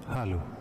Halo.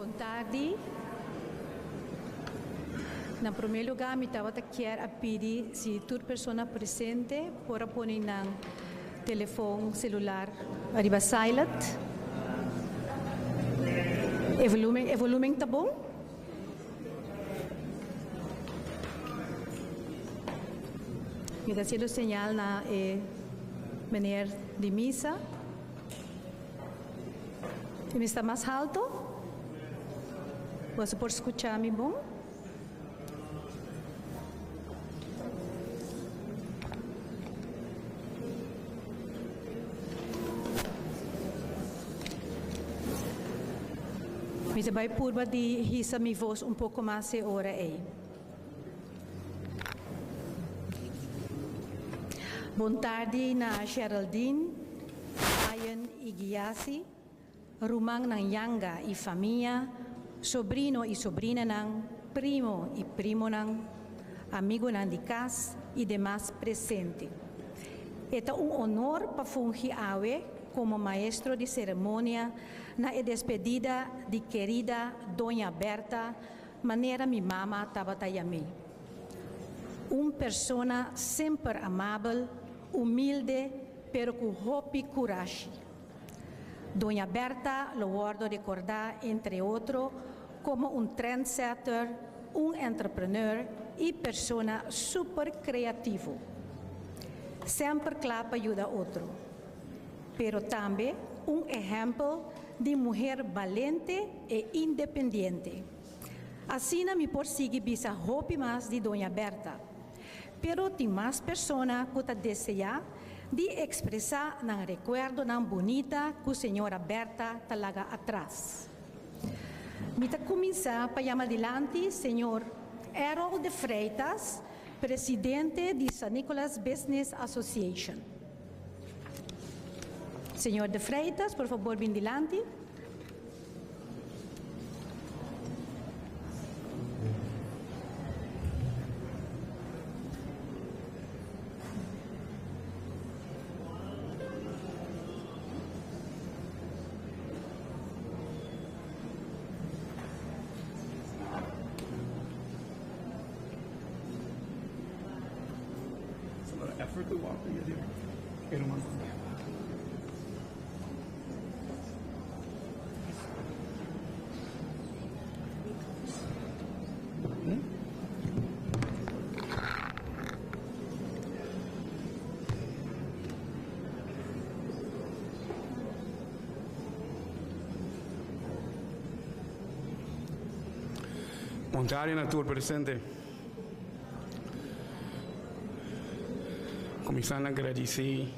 Bon tardi. Na promé lugá mi tabata kier a pidi si tur persona presente por a pone nan telefon selular riba silent. E volumen, e volumen ta bon? Mi ta haciendo señal na e meneer di misa. Y mi sta mas halto? Boso por scucha mi bon? Mi ta bai purba di hisa mi voz un poco mas e ora ei. Bon tardi na Geraldine, Ryan y Giasi, rumannan yanga y famia, sobrino y sobrinanan, primo y primonan, amigonan di cas y demas presente. E ta un honor pa fungi awe como maestro di ceremonia na e despedida di kerida Doña Bertha manera mi mama tabata yam'é. Un persona semper amabel, humilde, pero ku hopi kurashi. Doña Bertha lo wòrdu rekordá entre otro komo un trendsetter, un entrepreneur i persona super kreativo. Semper kla pa yuda otro. Pero tambe un ehèmpel di muher balente e independiente. Asina mi por sigui bisa hopi mas di Doña Bertha. Pero tin mas persona ku ta deseá di ekspresá nan rekuerdonan bunita ku señora Bertha ta laga atras. Mi ta kuminsá pa yama dilanti señor Errol de Freitas, presidente di San Nicolas Business Association. Señor de Freitas, por fabor bin dilanti. Bon tardi na tur presente. Kuminsá na gradisí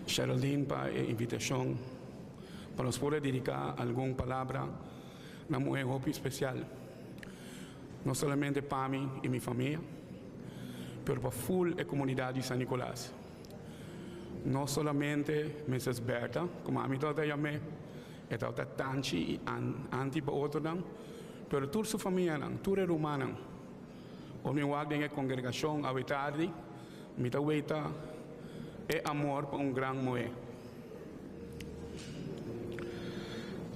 Sheraldine pa e invitashon pa nos por a dediká algun palabra na muhé hopi spesial, no solamente pa mi i mi famia, pero pa ful e komunidat di San Nicolas. No solamente Mises Bertha, komo ami tabata yam'é, e tabata tanchi i anti pa otronan, pero tur su famianan, tur e rumannan. Ora mi wak den e kongregashon awe tardi, mi ta weta e amor pa un gran muhé.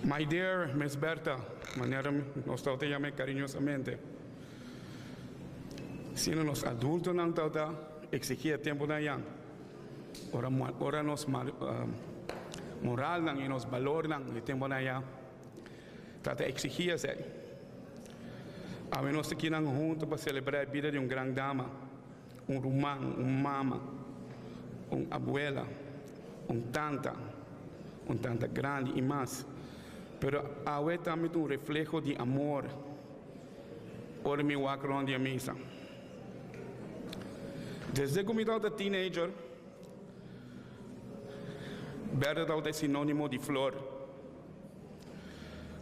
My dear Miss Bertha, manera nos tabata yam'é kariñosamente. Siendo nos adultonan tabata eksigí e tempunan ya, ora ora nos moralnan i nos balornan e tempunan ya tabata eksigí esei. Awe nos ta kinan huntu pa selebrá e bida di un gran dama, un ruman, un mama, un abuela, un tanta, un tanta grandi i mas. Pero awe tambe ta un refleho di amor ora mi wak rond di e misa. Desde ku mi tabata teenager, berde tabata e sinónimo di flor.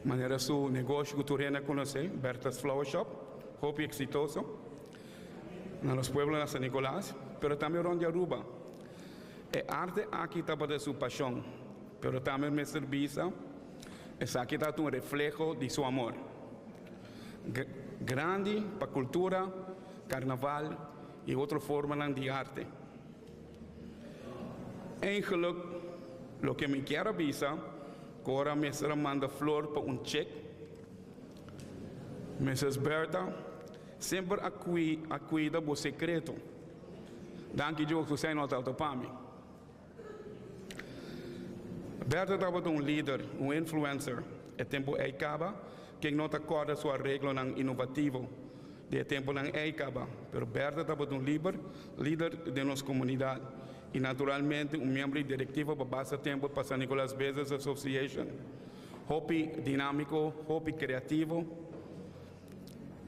Manera su negoshi ku tur hende a konosé, Bertha's Flower Shop, hopi eksitoso na nos pueblo na San Nicolas, pero tambe rond di Aruba. E arte aki tabata su pashon, pero tambe mester bisa esaki tabata un refleho di su amor grandi pa kultura, karnaval i otro formanan di arte. Eigenlik loke mi kier a bisa ku ora mester a manda flor pa un chek. Mrs. Bertha semper a a cuida bo secreto. Danki Dios cu esey no tabata pa mi. Bertha tabata un lider, un influencer. E tempo ey caba, ken no ta corda su areglonan innovativo di e temponan ey caba. Pero Bertha tabata un liber, lider den nos comunidad y naturalmente un miembro di directiva pa basta tempo pa San Nicolas Business Association. Hopi dinamico, hopi creativo.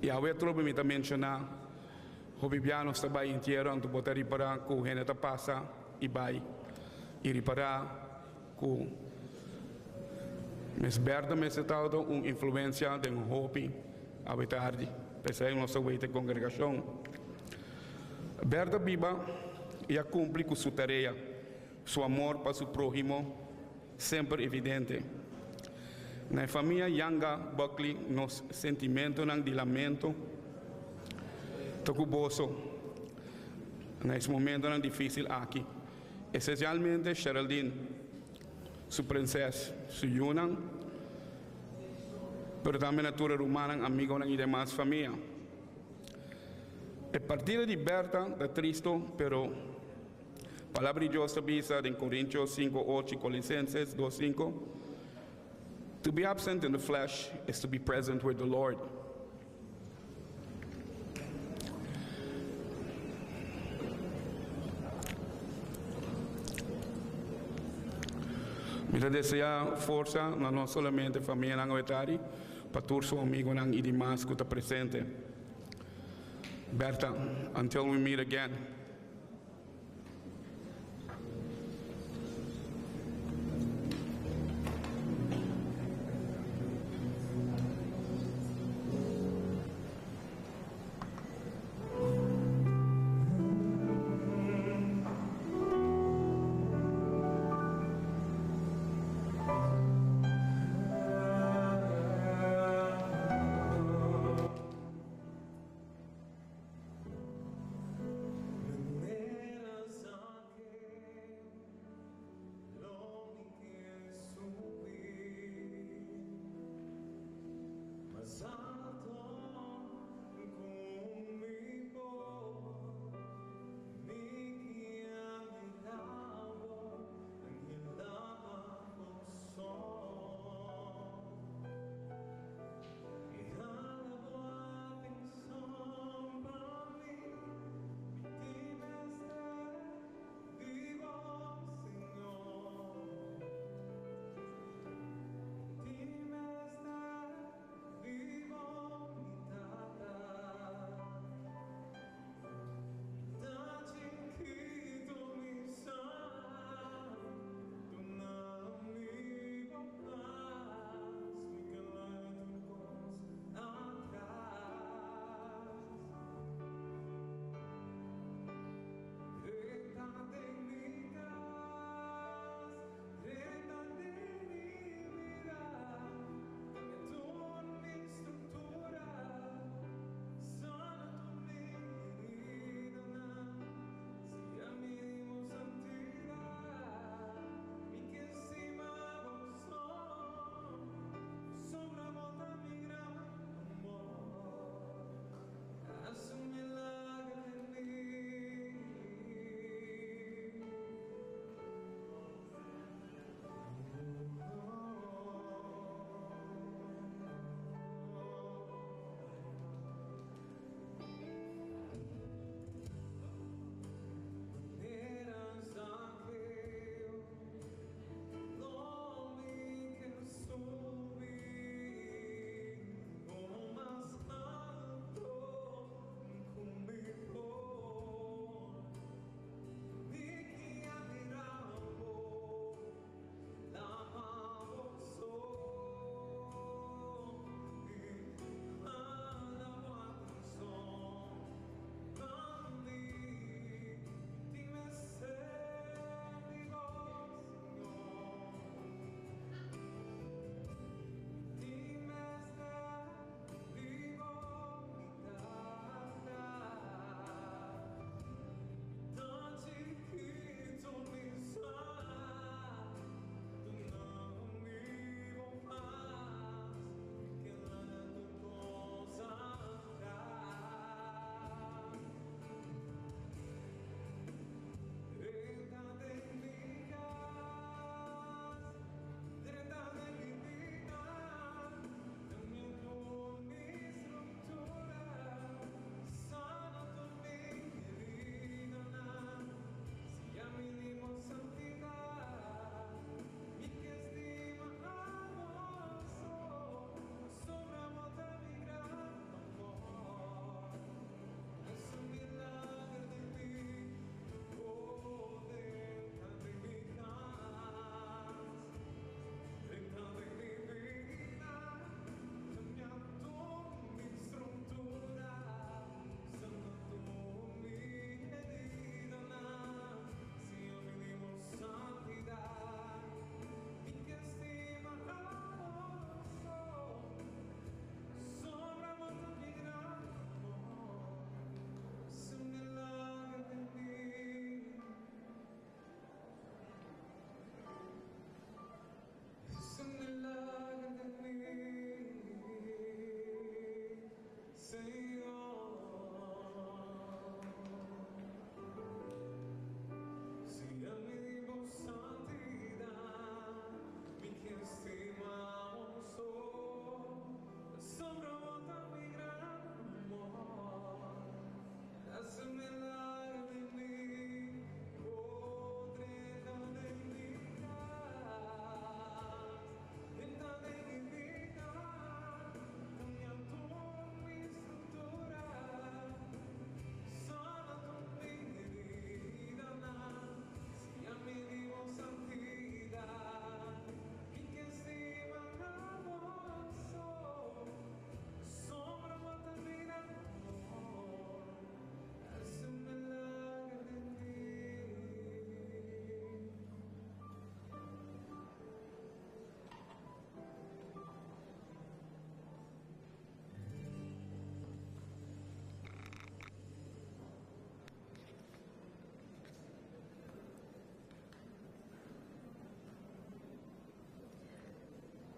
Y awe atrobe mi ta menciona, hopi bia nos ta bay entiero anto bo ta ripara cu hende ta pasa y bay y ripara cu Miss Bertha mester tabata un influencia den hopi awe tardi. P'esey nos ta weta e congregacion. Bertha biba y a cumpli cu su tarea, su amor pa su prohimo semper evidente. Na e famia Yanga Buckley nos sentimentonan di lamento ta cu boso na es momentonan dificil aki, especialmente Sheraldine, su prinses, su yunan, pero tambe na tur e rumannan, amigonan y demas famia. E partida di Bertha ta tristo, pero Palabra di Dios ta bisa den Corintios 5:8 y Colisenses 2:5, To be absent in the flesh is to be present with the Lord. Mi ta desea forsa na no solamente famianan awetari, pa tur su amigonan y dimas cu ta presente. Bertha, until we meet again.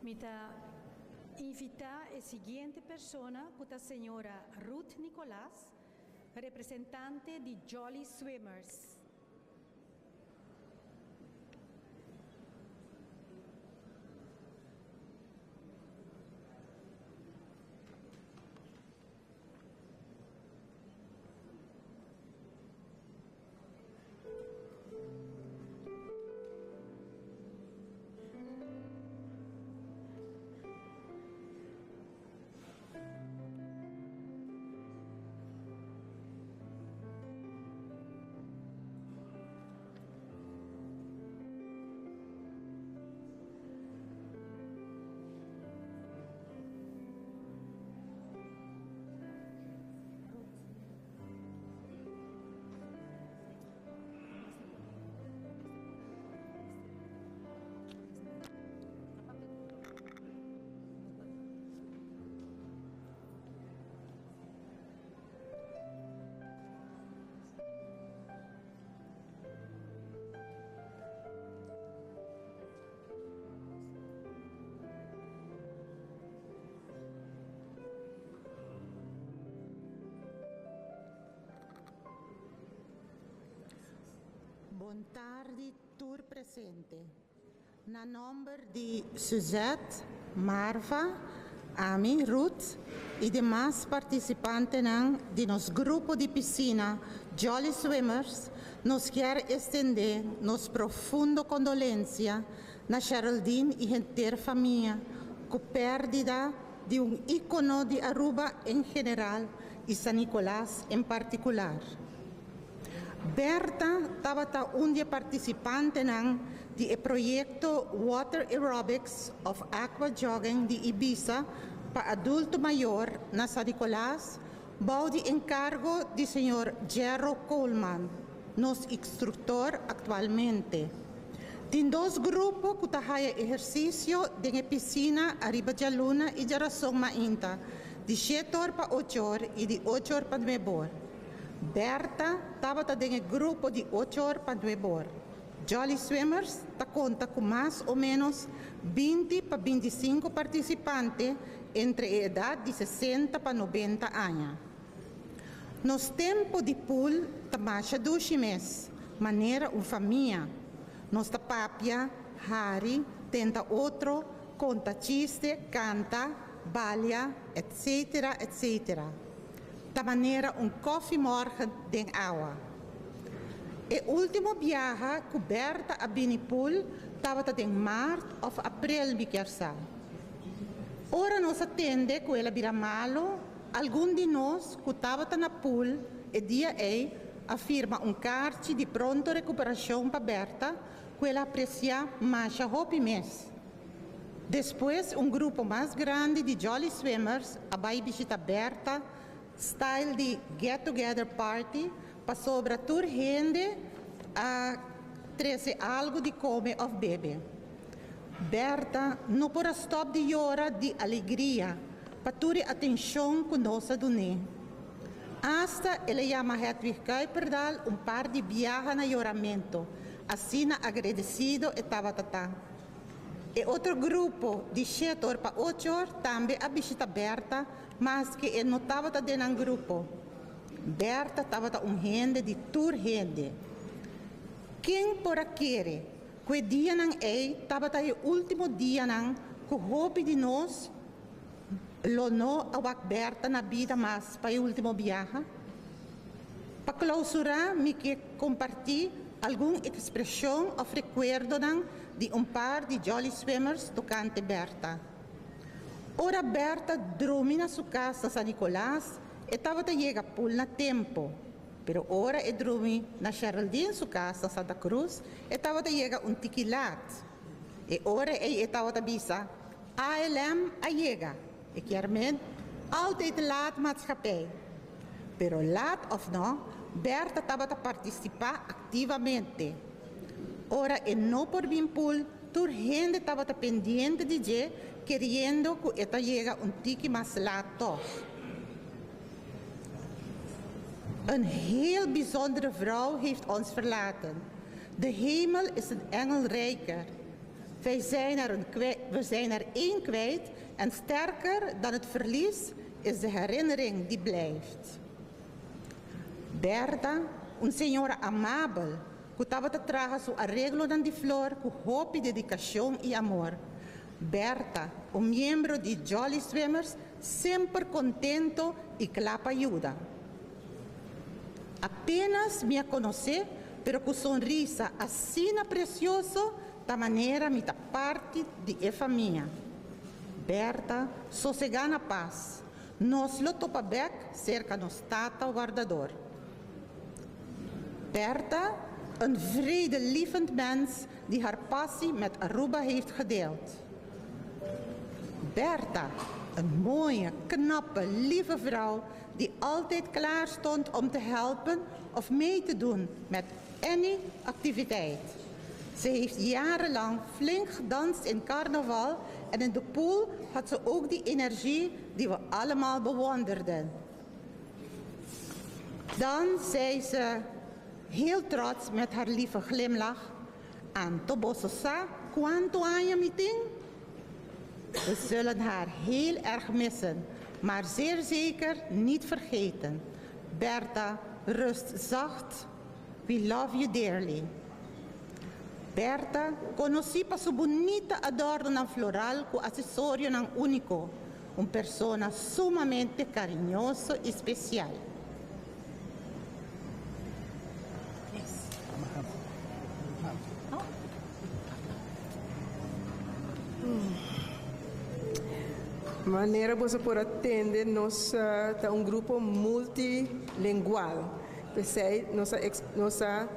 Mi ta invitá e siguiente persona ku ta señora Ruth Nicolaas, representante di Jolly Swimmers. Bon tardi tur presente. Na nomber di Suzette, Marva, ami, Ruth y demas participantenan di nos grupo di piscina Jolly Swimmers, nos kier extende nos profundo condolencia na Geraldine y henter famia cu perdida di un icono di Aruba en general y San Nicolas en particular. Bertha tabata un di e participantenan di e proyecto Water Aerobics of Aqua Jogging di Ibisa pa adulto mayor na San Nicolas bou di encargo di señor Jerro Koolman, nos instructor actualmente. Tin dos grupo cu ta haya ehercicio den e piscina ariba djaluna y djarason mainta, di shete or pa ocho or y di ocho or pa nuebe or. Bertha tabata den e grupo di ocho or pa nuebe or. Jolly Swimmers ta conta cu mas o menos binti pa binticinco participante entre e edad di sesenta pa nobenta aña. Nos tempo di pool ta masha dushi mes, manera un famia. Nos ta papia, hari, tenta otro, conta chiste, canta, balia, etc. Etc. Ta manera un koffiemorgen den awa. E ultimo biaha cu Bertha a bini pool tabata den maart of april mi kier sa. Ora nos a tende cu el a bira malo, algun di nos cu tabata na pool e dia ey a firma un kaarchi di pronto recuperacion pa Bertha cu el a aprecia masha hopi mes. Despues un grupo mas grandi di Jolly Swimmers a bai bishita Bertha style di get together party pasobra tur hende a trece algo di come of bebe. Bertha no por a stop di yora di alegria pa tur e atencion cu nos a dun'é. Asta el a yama Hedwig Kuiperdal un par di biaha na yoramento, asina agredecido e tabata ta. E otro grupo di shet or pa ocho or tambe a bishita Bertha maske e no tabata den nan grupo. Bertha tabata un hende di tur hende. Ken por a kere ku e dianan ei tabata e ultimo dianan ku hopi di nos lo no a wak Bertha na bida mas pa e ultimo biaha? Pa klausurá mi ke kompartí algun ekspreshon òf rekuerdonan di un par di Jolly Swimmers tokante Bertha. Ora Bertha drumi na su kas na San Nicolas, e tabata yega pool na tempo. Pero ora e drumi na Geraldine su kas na Santa Cruz, e tabata yega un tiki lat. E ora ei e tabata bisa, ALM a yega. E kier men, Altijd Laat Maatschappij. Pero laat of no, Bertha tabata partisipá aktivamente. Ora e no por bin pool, tur hende tabata pendiente di dje keriendo ku e ta yega un tiki mas laat tòg. Een heel bijzondere vrouw heeft ons verlaten. De hemel is een engel rijker. Wij zijn er, een we zijn er één kwijt en sterker dan het verlies is de herinnering die blijft. Berta, un señora amabel, ku tabata traha su areglonan di flor ku hopi dedikashon i amor. Berta, un miembro di Jolly Swimmers, semper contento i kla pa yuda. Apenas mi a konosé, pero ku sonrisa asina presioso ta manera mi ta parti di e famia. Berta, sosegá na pas. Nos lo topa bèk serka nos Tata Wardador. Berta, een vredelievend mens die haar passie met Aruba heeft gedeeld. Berta, een mooie, knappe, lieve vrouw die altijd klaar stond om te helpen of mee te doen met any activiteit. Ze heeft jarenlang flink gedanst in carnaval en in de pool had ze ook die energie die we allemaal bewonderden. Dan zei ze heel trots met haar lieve glimlach: Anto boso sa kuantu aña mi tin? We zullen haar heel erg missen, maar zeer zeker niet vergeten. Bertha, rust zacht. We love you dearly. Bertha, konosí pa su bunita adornonan floral ku asesorionan úniko, un persona sumamente kariñoso i spesial. Manera boso por a tende nos ta un grupo multilingual. P'esei nos a nos a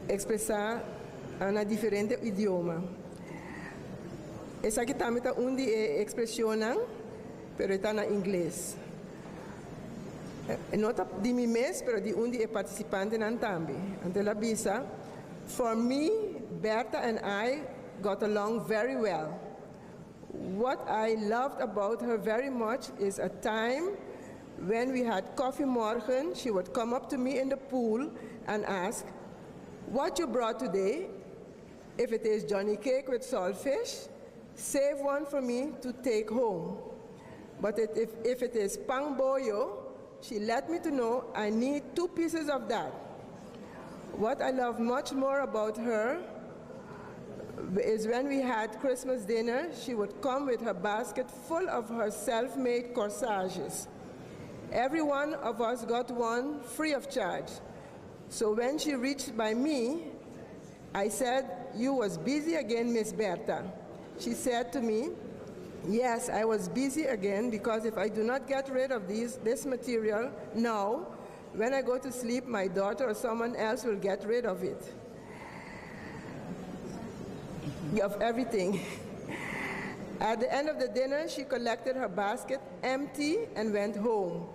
ekspresá na diferente idioma. Esaki tambe ta un di e ekspreshonnan, pero e ta na ingles. E no ta di mi mes, pero di un di e partisipantenan tambe. Anto el a bisa, For me, Bertha and I got along very well. What I loved about her very much is a time when we had coffee morgen, she would come up to me in the pool and ask, What you brought today? If it is Johnny cake with saltfish, save one for me to take home. But it, if, if it is pang boyo, she let me to know I need two pieces of that. What I love much more about her is when we had Christmas dinner, she would come with her basket full of her self-made corsages. Every one of us got one free of charge. So when she reached by me, I said, You was busy again, Miss Berta. She said to me, Yes, I was busy again because if I do not get rid of these, this material now, when I go to sleep, my daughter or someone else will get rid of it. Of everything. At the end of the dinner, she collected her basket empty and went home.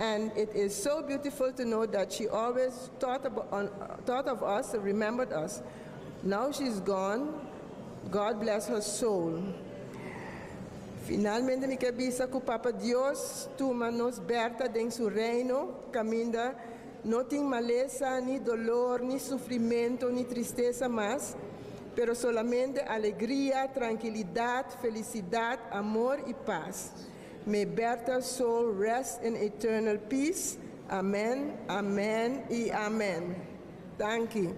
And it is so beautiful to know that she always thought, about, on, thought of us, remembered us. Now she's gone. God bless her soul. Finalmente mi ke bisa ku Papa Dios tuma nos Berta den su reino, kaminda no tin malesa, ni dolor, ni sufrimentu, ni tristesa mas, pero solamente alegria, trankilidat, felisidat, amor i pas. May Berta's soul rest in eternal peace. Amen, amen i amen. Danki.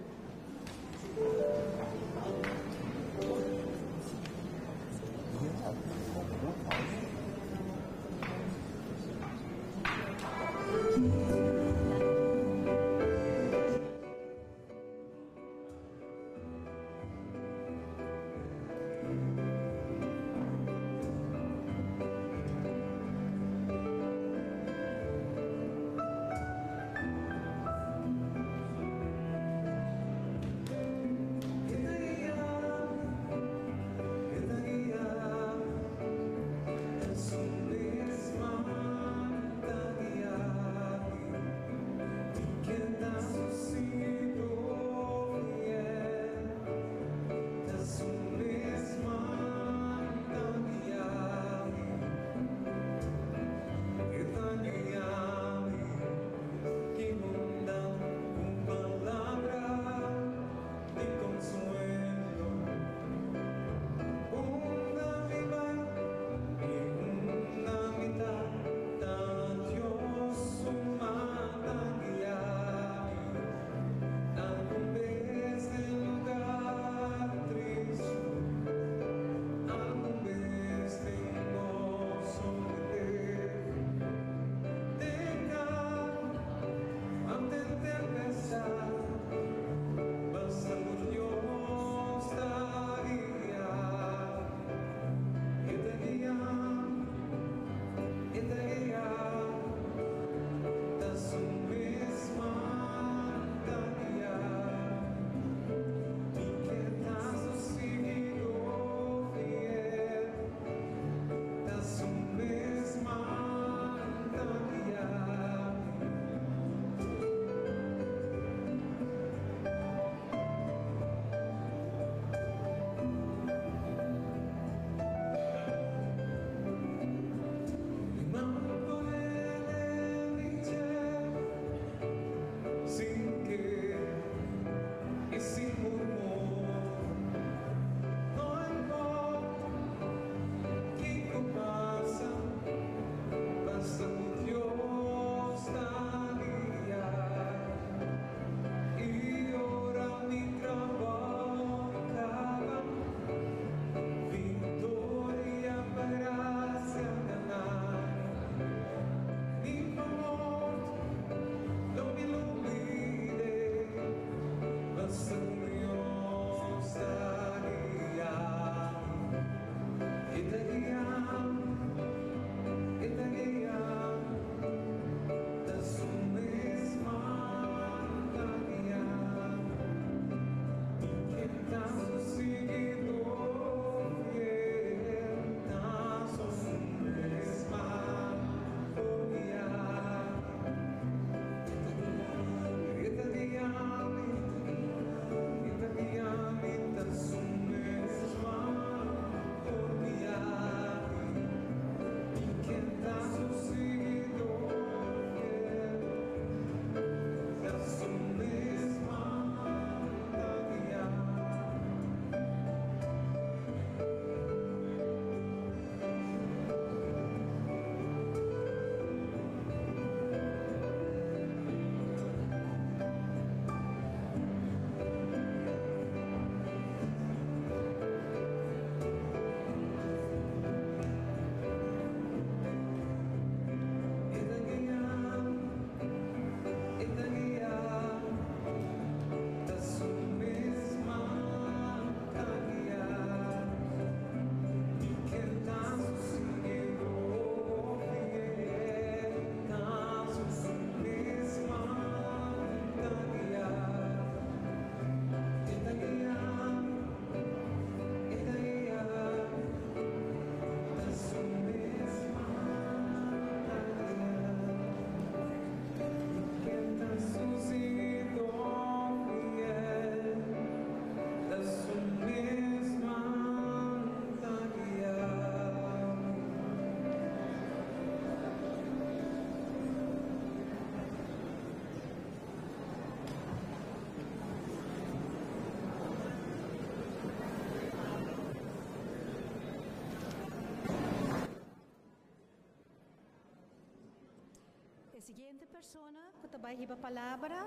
siguiente persona ku ta bai hiba palabra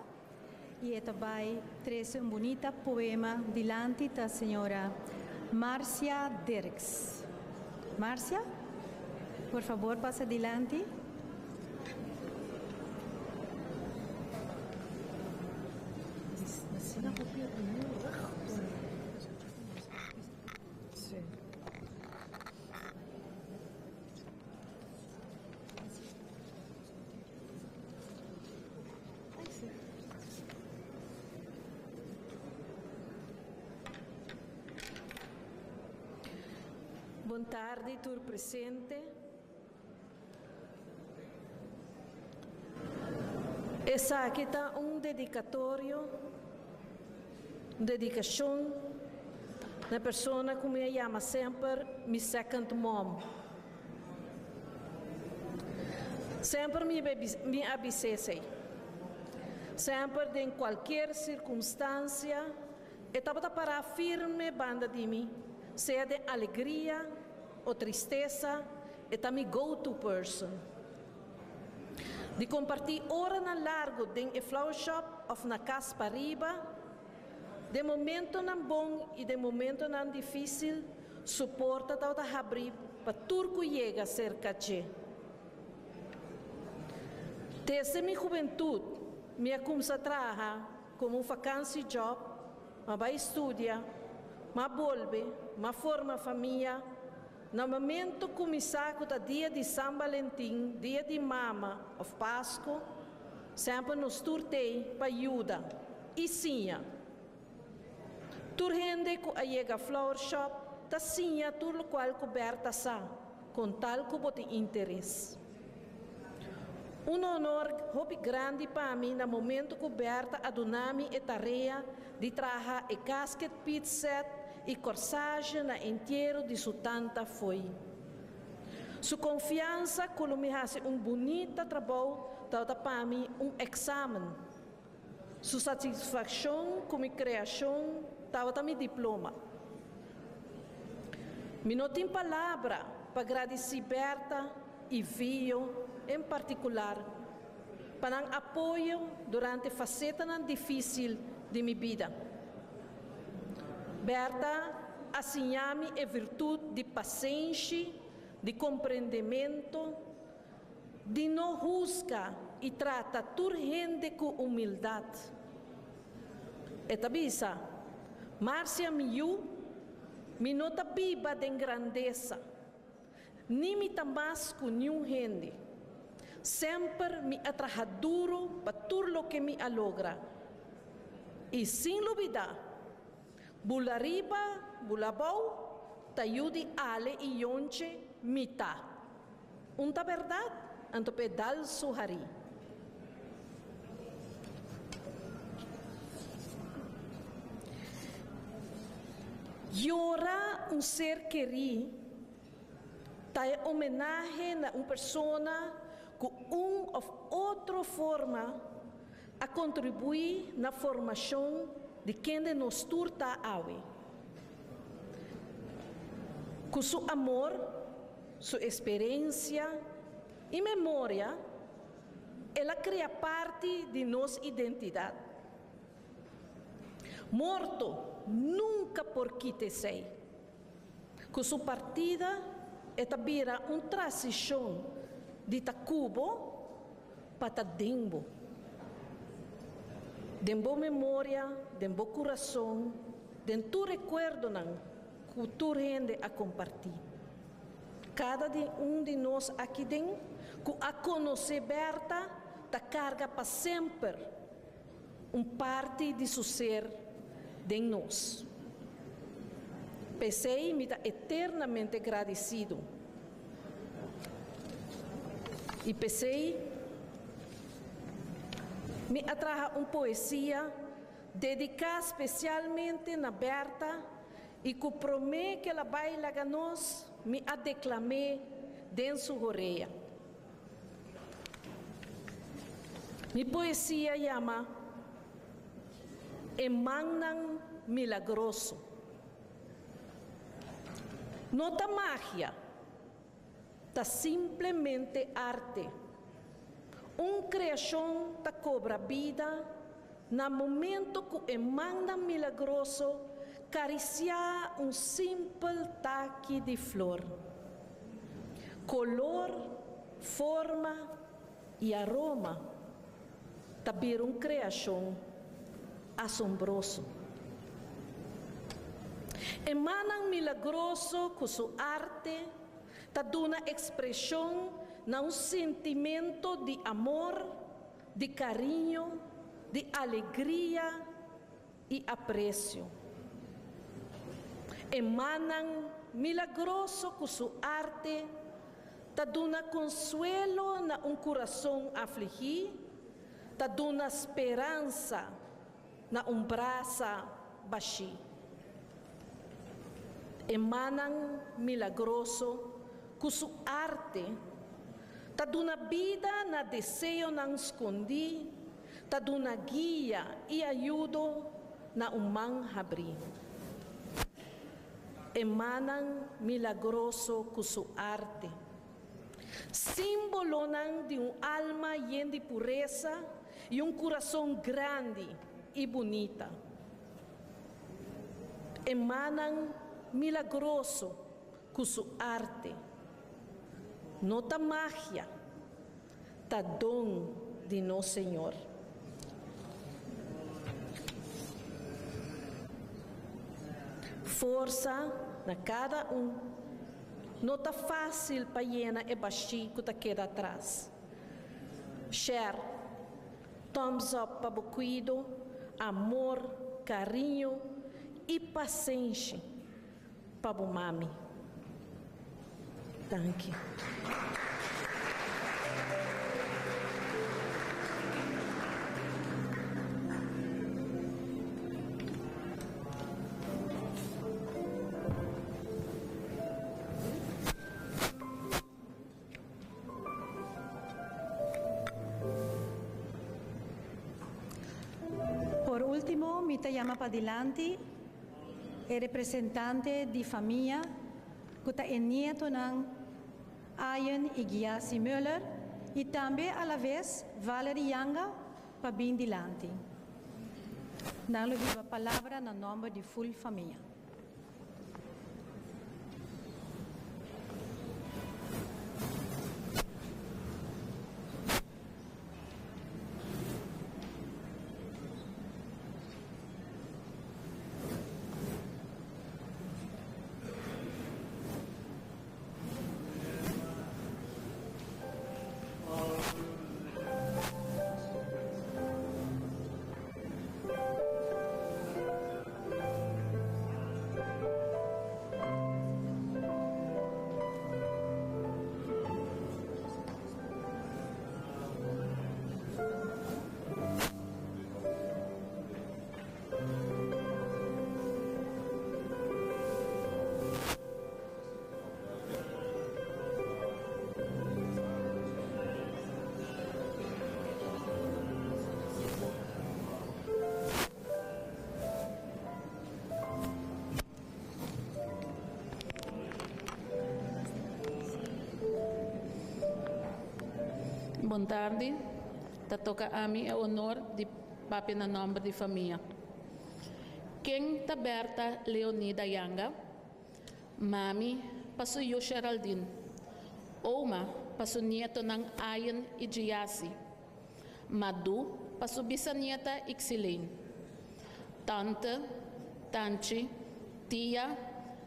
i e ta bai trese un bunita poema dilanti ta señora Marcia Dirks. Marcia, por fabor pasa dilanti. Bon tardi, tur presente. Esaki ta un dedicatorio, un dedicacion na persona cu mi a yama semper mi second mom. Semper mi mi a bisa esey. Semper den cualkier circunstancia e tabata para firme banda di mi, sea den alegria o tristesa, e ta mi go-to person. Di comparti oranan largo den e flower shop of na cas pariba, Den momentonan bon i den momentonan difísil, su porta tabata habrí pa tur ku yega serka dje. Desde mi hubentut mi a kumsa traha komo un fakansijob, m'a bai studia, m'a bolbe, m'a forma famia. Na momento ku mi sa ku ta dia di San Balentin, dia di mama òf Pasku, semper nos tur t'ei pa yuda i siña. Tur hende ku a yega Flower Shop ta siña tur lokual ku Bertha sa, kon tal ku bo tin interes. Un honor hopi grandi pa mi na momento ku Bertha a duna mi e tarea di traha e casket pit set i corsage na entiero di su tanta Foy. Su confiansa cu lo mi haci un bunita trabou tabata pa mi un examen. Su satisfaccion cu mi creacion tabata mi diploma. Mi no tin palabra pa gradici Bertha i Vio en particular pa nan apoyo durante facetanan dificil di mi bida. Bertha a siña mi e virtud di pasenshi, di comprendemento, di no husga i trata tur hende cu humildad. E ta bisa, Marcia mi yu, mi no ta biba den grandesa. Ni mi ta mas ku niun hende. Semper mi a traha duru pa tur loke mi a logra. I sin lubidá, bula riba, bula abou, ta yu di Ale i Yontje mi ta. Un ta bèrdat, anto p'e dal su harí. Yora un ser kerí ta e homenahe na un persona ku un òf otro forma a kontribuí na formashon di kende nos tur ta awe. Ku su amor, su eksperensia i memoria, el a krea parti di nos identidat. Morto nunka por kita esei. Ku su partida e ta bira un transishon di ta ku bo pa ta den bo. Den bo memoria, den bo kurason, den tur rekuerdonan ku tur hende a kompartí. Kada di un di nos aki den ku a konosé Bertha ta karga pa semper un parti di su ser den nos. P'esei mi ta eternamente gradisido. I p'esei mi a traha un poesia dediká spesialmente na Bertha i ku promé ku el a bai laga nos, mi a deklam'é den su horea. Mi poesia yama E Mannan Milagroso. No ta magia, ta simplemente arte. Un creacion ta cobra bida na momento cu e mannan milagroso caricia un simpel taki di flor. Color, forma y aroma ta bira un creacion asombroso. E mannan milagroso cu su arte ta duna expresion na un sentimento di amor, di cariño, di alegria y aprecio. E mannan milagroso cu su arte ta duna consuelo na un curason afligi, ta duna speransa na un brasa bashi. E mannan milagroso cu su arte ta duna bida na deseonan scondi, ta duna guia y ayudo na un man habri. E mannan milagroso cu su arte, simbolonan di un alma yen di puresa y un curason grandi y bunita. E mannan milagroso cu su arte, no ta magia, ta don di nos Señor. Forsa na cada un. No ta facil pa yena e bashi cu ta keda atras. Share, thumbs up pa bo cuido, amor, cariño y pasenshi pa bo mami. Danki. Por ultimo mi ta yama padilanti e representante di famia cu ta e nietonan Ayen y Giasi Muller y tambe alavez Valerie Yanga pa bin dilanti. Nan lo hiba palabra na nomber di full famia. Bon tardi. Ta toca ami e honor di papia na nomber di famia. Ken ta Bertha Leonida Yanga? Mami pa su yu Geraldine. Oma pa su nietonan Ayen y Giasi. Madu pa su bisanieta Ixilene. Tante, tanchi, tia,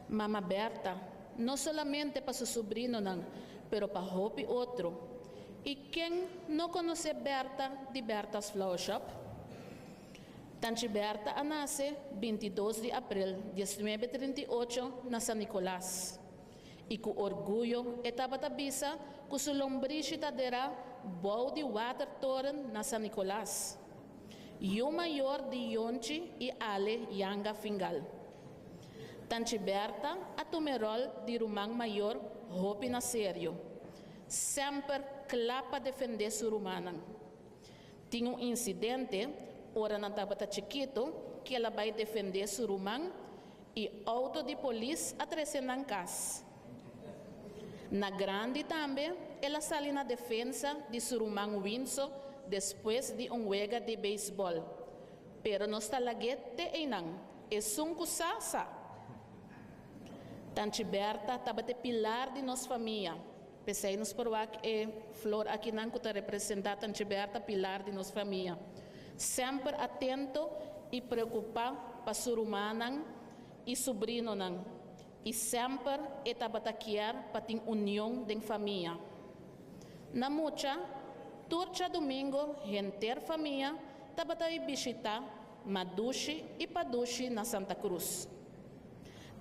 mama Bertha, no solamente pa su subrinonan, pero pa hopi otro. Y ken no conoce Bertha di Bertha's Flower Shop? Tanchi Bertha a nace 22 di april 1938 na San Nicolas. Y cu orguyo e tabata bisa cu su lombrishi ta dera bou di watertoren na San Nicolas. Yu mayor di Yonchi y Ale Yanga Fingal. Tanchi Bertha a tuma e rol di ruman mayor hopi na serio. Semper cla pa defende su rumannan. Tin un incidente ora nan tabata chikito cu el a bay defende su ruman y auto di polis a trece nan cas. Na grandi tambe el a sali na defensa di su ruman Winso despues di un wega di beisbòl. Pero nos ta lag'é te einan. Esun ku sa, sa. Tanchi Berta tabata e pilar di nos famia. P'esei nos por wak e flor akinan ku ta representá Tanchi Berta, pilar di nos famia. Semper atento i preokupá pa su rumannan i subrinonan i semper e tabata kier pa tin union den famia. Na mucha, tur djadumingo henter famia tabata bai bishitá Madushi i Padushi na Santa Cruz.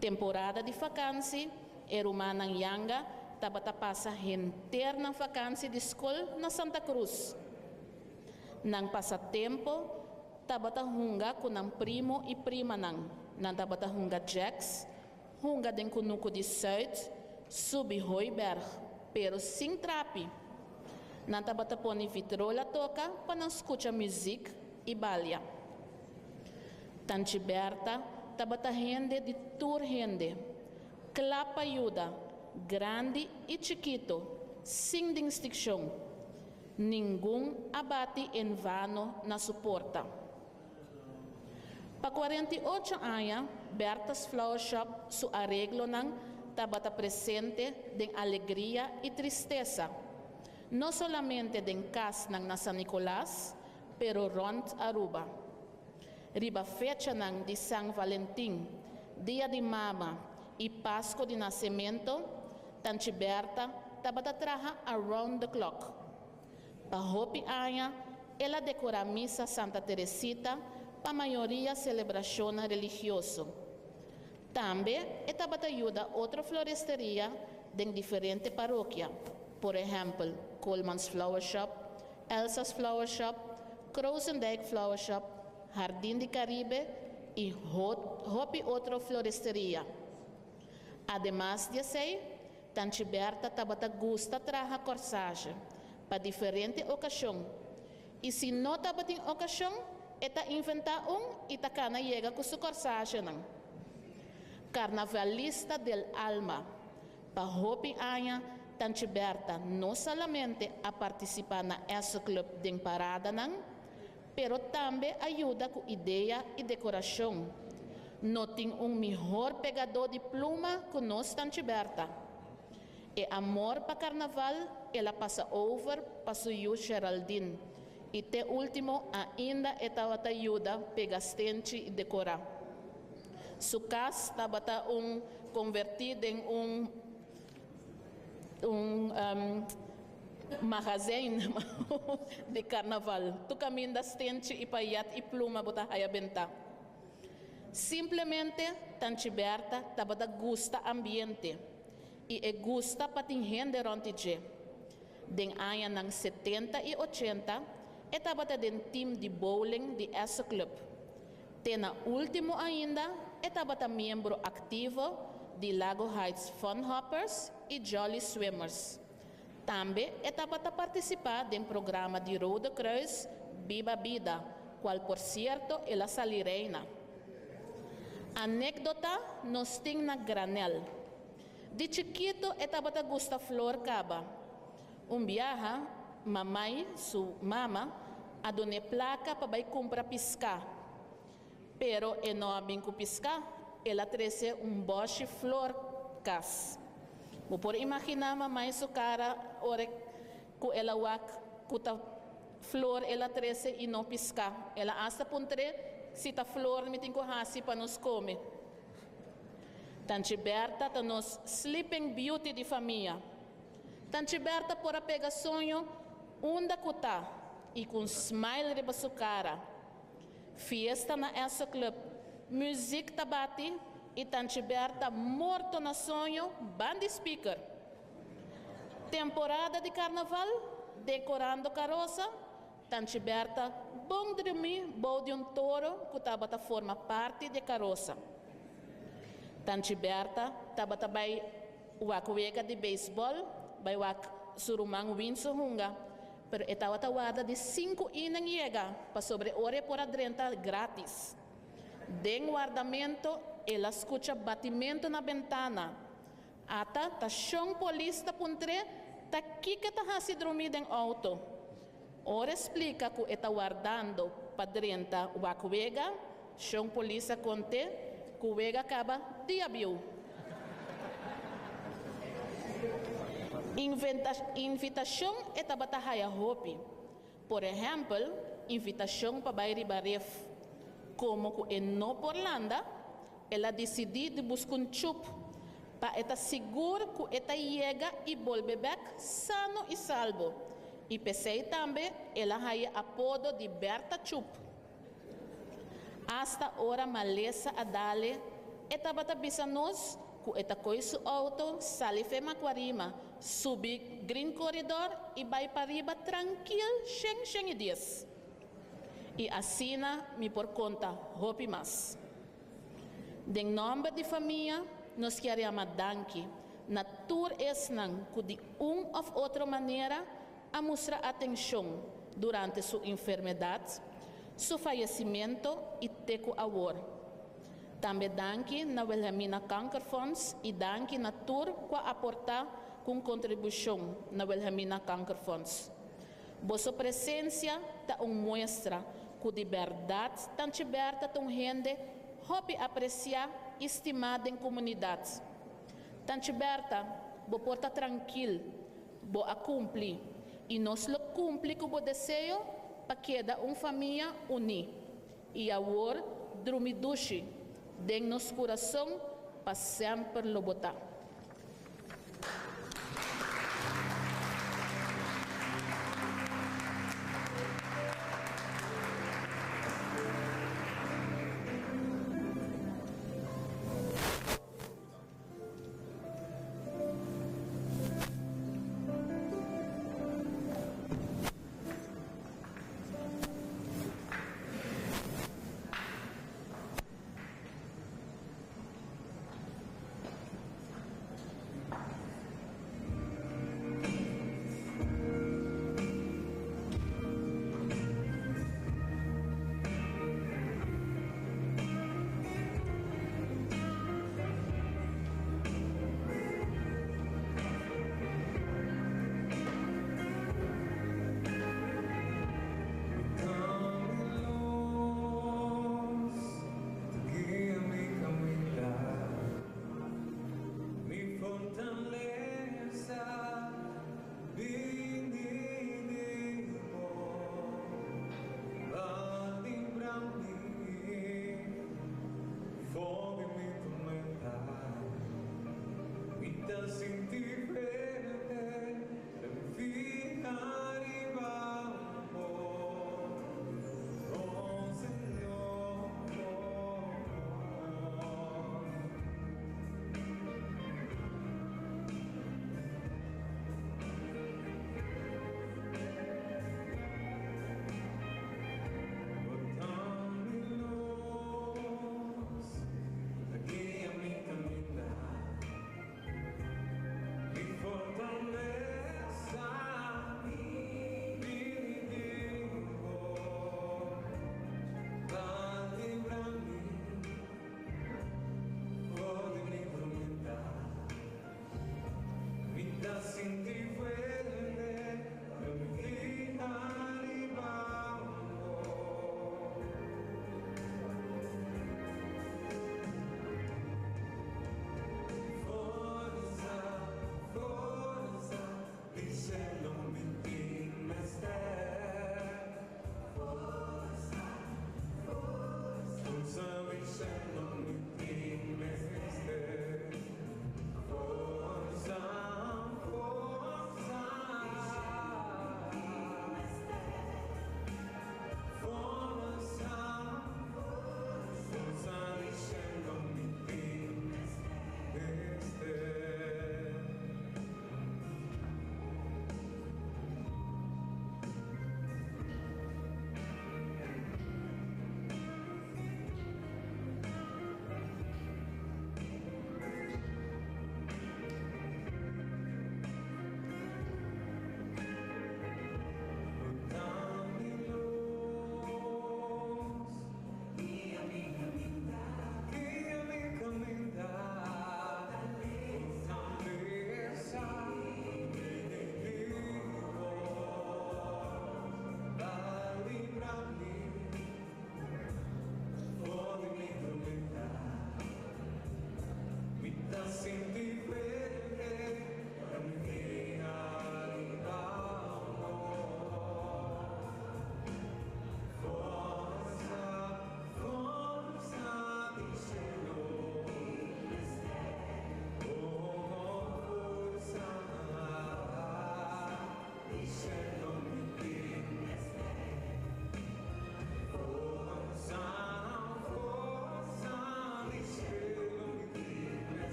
Temporada di vakansi, e rumannan Yanga tabata pasa henter nan vakansi di skol na Santa Cruz. Nan pasatempo tabata hunga ku nan primo i primanan. Nan tabata hunga jacks, hunga den kunuku di Zuid, subi hooiberg, pero sin trapi. Nan tabata pone vitrola toka pa nan skucha muzik i balia. Tanchi Berta tabata hende di tur hende, kla pa yuda, grandi i chikito, sin distinkshon. Ningun a bati en vano na su porta. Pa 48 aña, Berta's Flower Shop su areglonan tabata presente den alegria i tristesa. No solamente den kasnan na San Nicolas, pero rond Aruba. Riba fechanan di San Valentin, Dia di Mama i Pasco di Nacemento, Tanchi Berta tabata traha around the clock. Pa hopi aña, el a decorá misa Santa Teresita pa mayoria celebracionnan religioso. Tambe e tabata yuda otro floristeria den diferente parokia. Por ehempel, Coleman's Flower Shop, Elsa's Flower Shop, Krozendijk Flower Shop, Jardín di Caribe i hopi otro floristeria. Ademas di esei, Tanchi Berta tabata gusta traha corsage pa diferente ocasion. I si no tabatin ocasion, e ta inventá un i ta cana yega cu su corsagenan. Carnavalista del alma. Pa hopi aña, Tanchi Berta no solamente a participá na Esso Club den paradanan, pero tambe a yuda cu idea i decoracion. No tin un mihor pegadó di pluma cu nos Tanchi Berta. E amor pa carnaval el a pasa over pa su yu Geraldine. I te ultimo ainda e tabata yuda pega stenchi i decorá. Su cas tabata un convertí den un magazijn di carnaval. Tur caminda stenchi i payet i pluma bo ta haya bentá. Simplemente Tanchi Berta tabata gusta ambiente i e gusta pa tin hende rond dje. Den añanan 70 i 80, e tabata den team di bowling di Esso Club. Te na ultimo ainda, e tabata miembro activo di Lago Heights Fun Hoppers i Jolly Swimmers. Tambe e tabata participá den programa di Rode Kruis Biba Bida, cual por cierto el a sali reina. Anekdota nos tin na granel. Di chikito e tabata gusta flor caba. Un biaha, mamai, su mama, a dun'é placa pa bai cumpra pisca. Pero e no a bin cu pisca, el a trece un boshi flor cas. Bo por imaginá mamai su cara ora cu el a wak cu ta flor el a trece i no pisca. El a hasta puntr'é si ta flor mi tin cu haci pa nos come. Tanchi Berta ta nos sleeping beauty di famia. Tanchi Berta por a pega soño unda cu ta i cu un smile riba su cara. Fiesta na Esso Club, muziek ta bati i Tanchi Berta morto na soño band'i speaker. Temporada di carnaval, decorando carosa, Tanchi Berta bon drumí bou di un toro cu tabata forma parti di carosa. Tanchi Berta tabata bai wak wega di beisbòl, bai wak su ruman Winso hunga, pero e tabata warda di sinku inning yega pasobra e ora e por a drenta grátis. Den wardamento el a skucha batimento na bentana. Ata ta shon polis ta puntr'é. ta kiko e ta hasi drumí den outo. Ora e splika ku e ta wardando pa drenta wak wega, shon polis a kont'é ku wega kaba dia bieu. Invitashon e tabata haya hopi. Por ehèmpel, invitashon pa bai riba ref. Komo ku e no por landa, el a disidí di buska un chup pa e ta sigur ku e ta yega i bolbe bèk sano i salbo. I p'esei tambe el a haya apodo di Berta Chup. Asta ora malesa a dale, e tabata bisa nos ku e ta koi su outo, sali fe Makuarima, subi Green Corridor i bai pariba trankil shen shen i dies. I asina mi por konta hopi mas. Den nòmber di famia nos kier yama danki na tur esnan ku di un òf otro manera a mustra atenshon durante su enfermedat, su fayesimentu i te ku awor. Tambe danki na Wilhelmina Kankerfonds i danki na tur ku a aportá ku un kontribushon na Wilhelmina Kankerfonds. Boso presensia ta un muestra ku di bèrdat Tanchi Bertha ta un hende hopi apresiá i stimá den komunidat. Tanchi Bertha, bo por ta trankil, bo a kumpli i nos lo kumpli ku bo deseo pa keda un famia uní. I awor drumi dushi den nos kurason pa semper lo bo ta.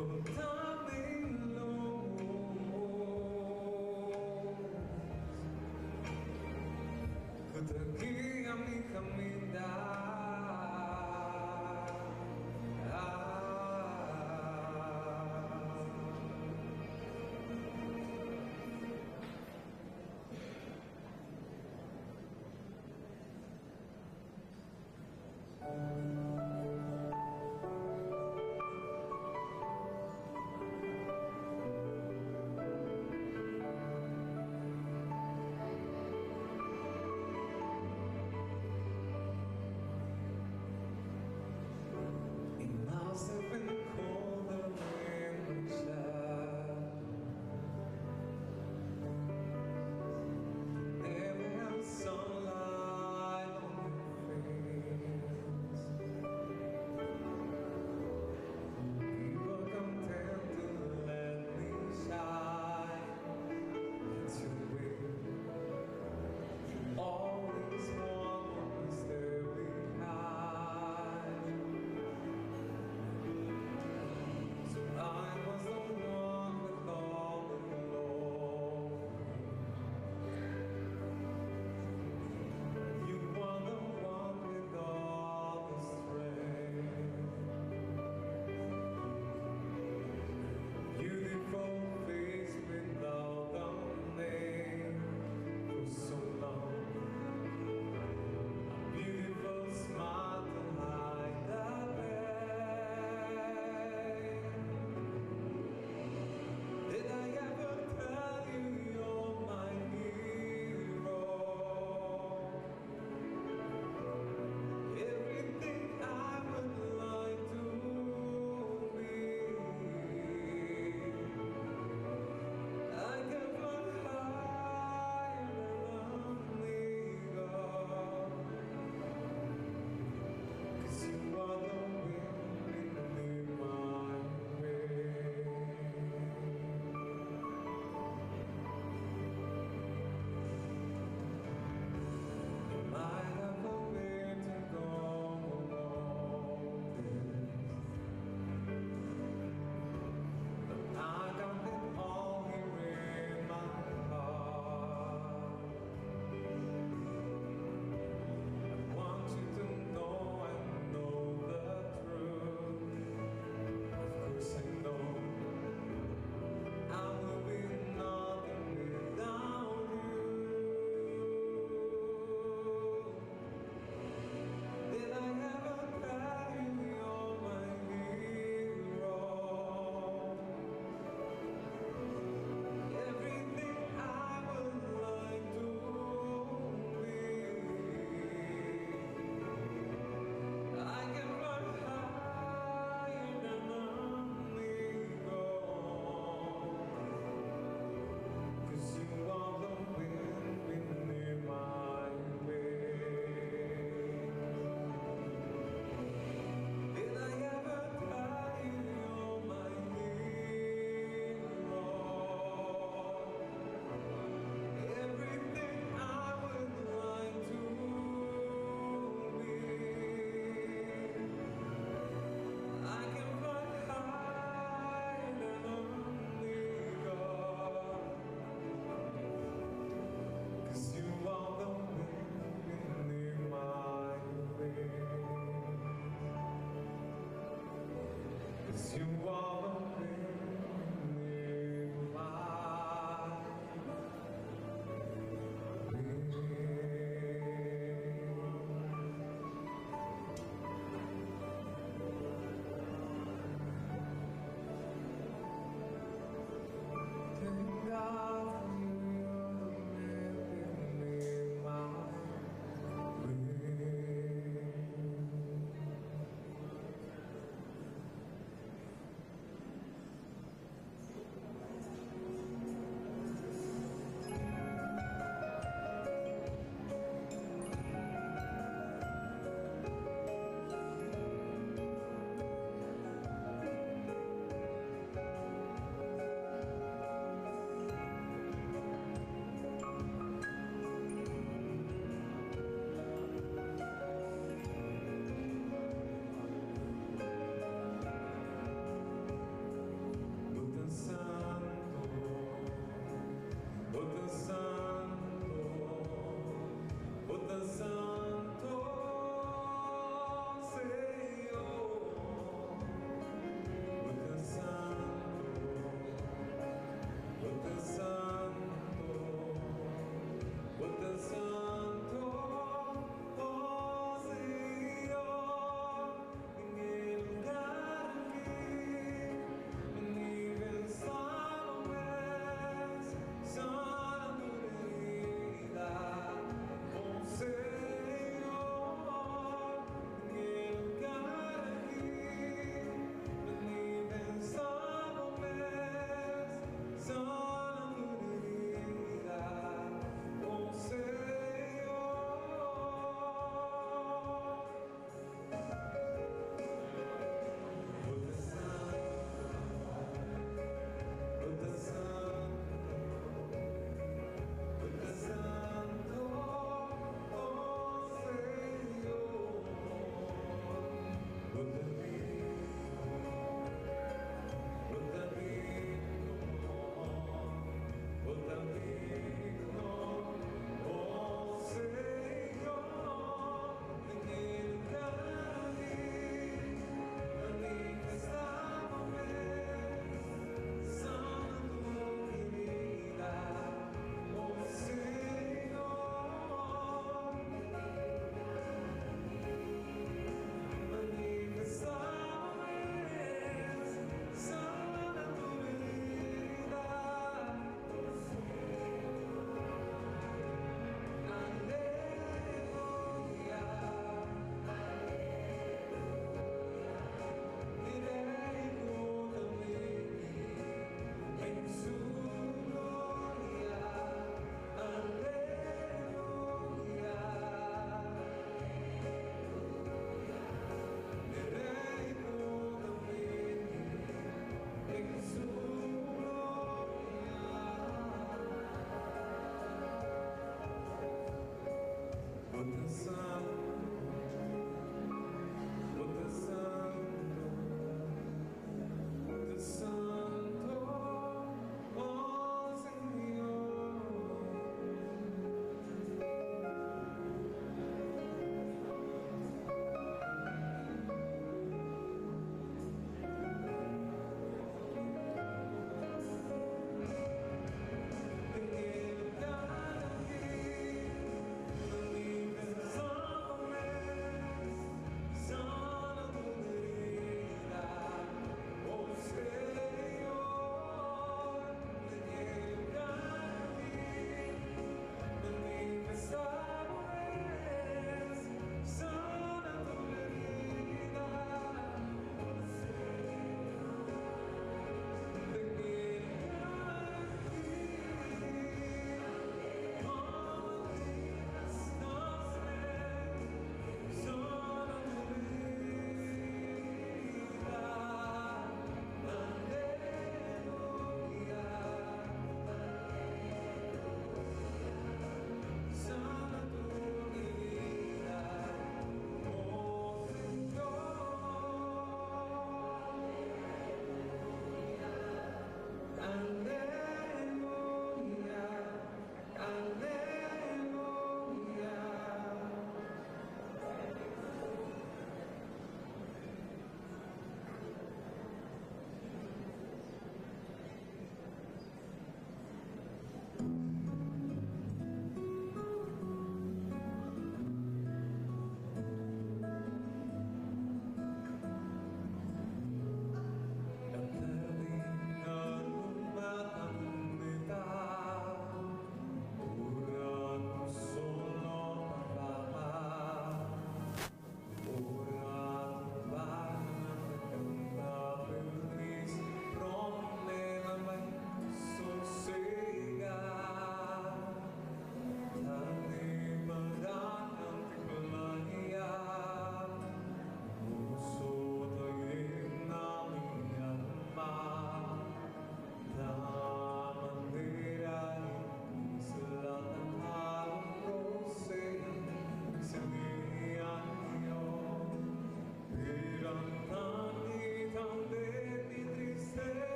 Bo ta mi lus Ku ta guia mi kaminda.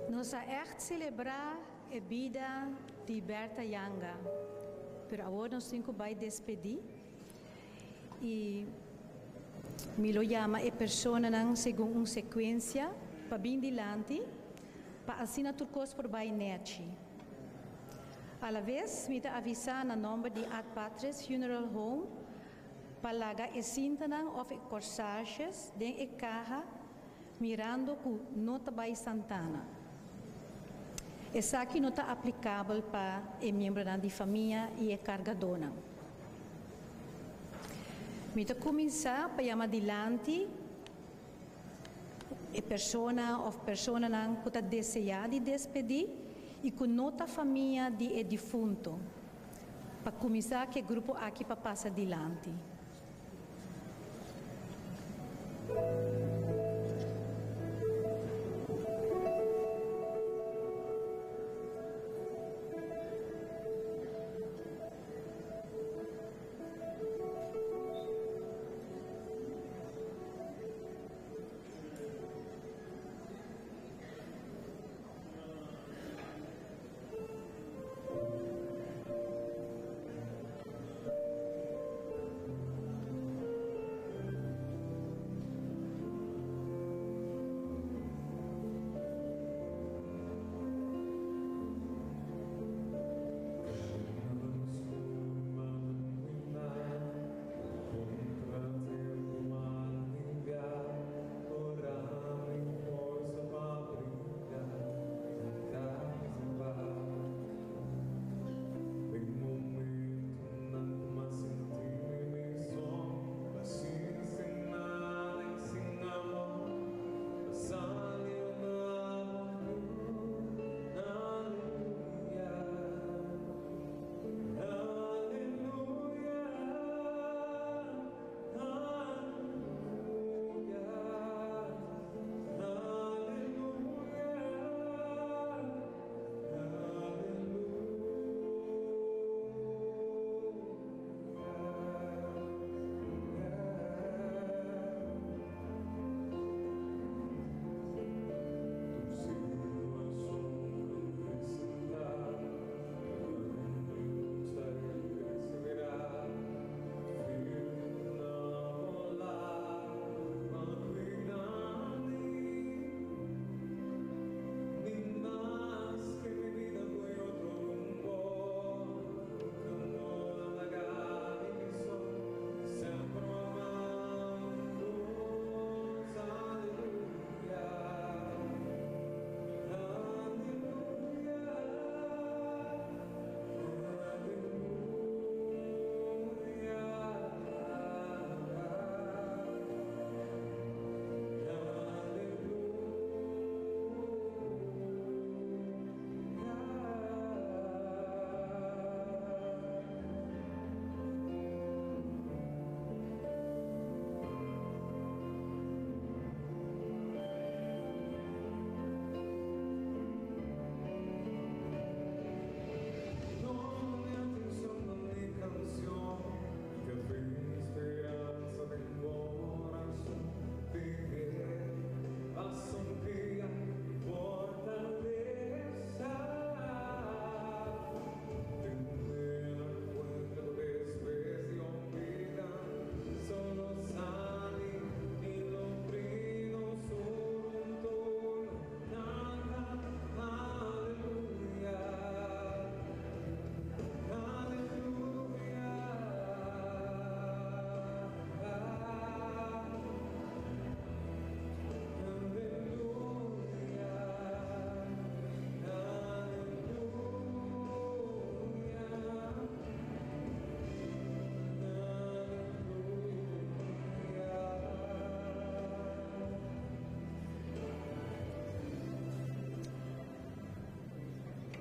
Nos a echt selebrá e bida di Bertha Janga. Pero awor nos tin ku bai despedí i mi lo yama e personanan segun un sekuensia pa bin dilanti pa asina tur kos por bai nèchi. Alaves mi ta avisá na nòmber di Ad Patres Funeral Home pa laga e sintanan òf e corsages den e kaha mirando ku no ta bai santana. Esaki no ta aplikabel pa e miembronan di famia i e kargadónan. Mi ta kuminsá pa yama dilanti e persona òf personanan ku ta deseá di despedí i ku no ta famia di e difunto, pa kuminsá ku e grupo aki pa pasa dilanti.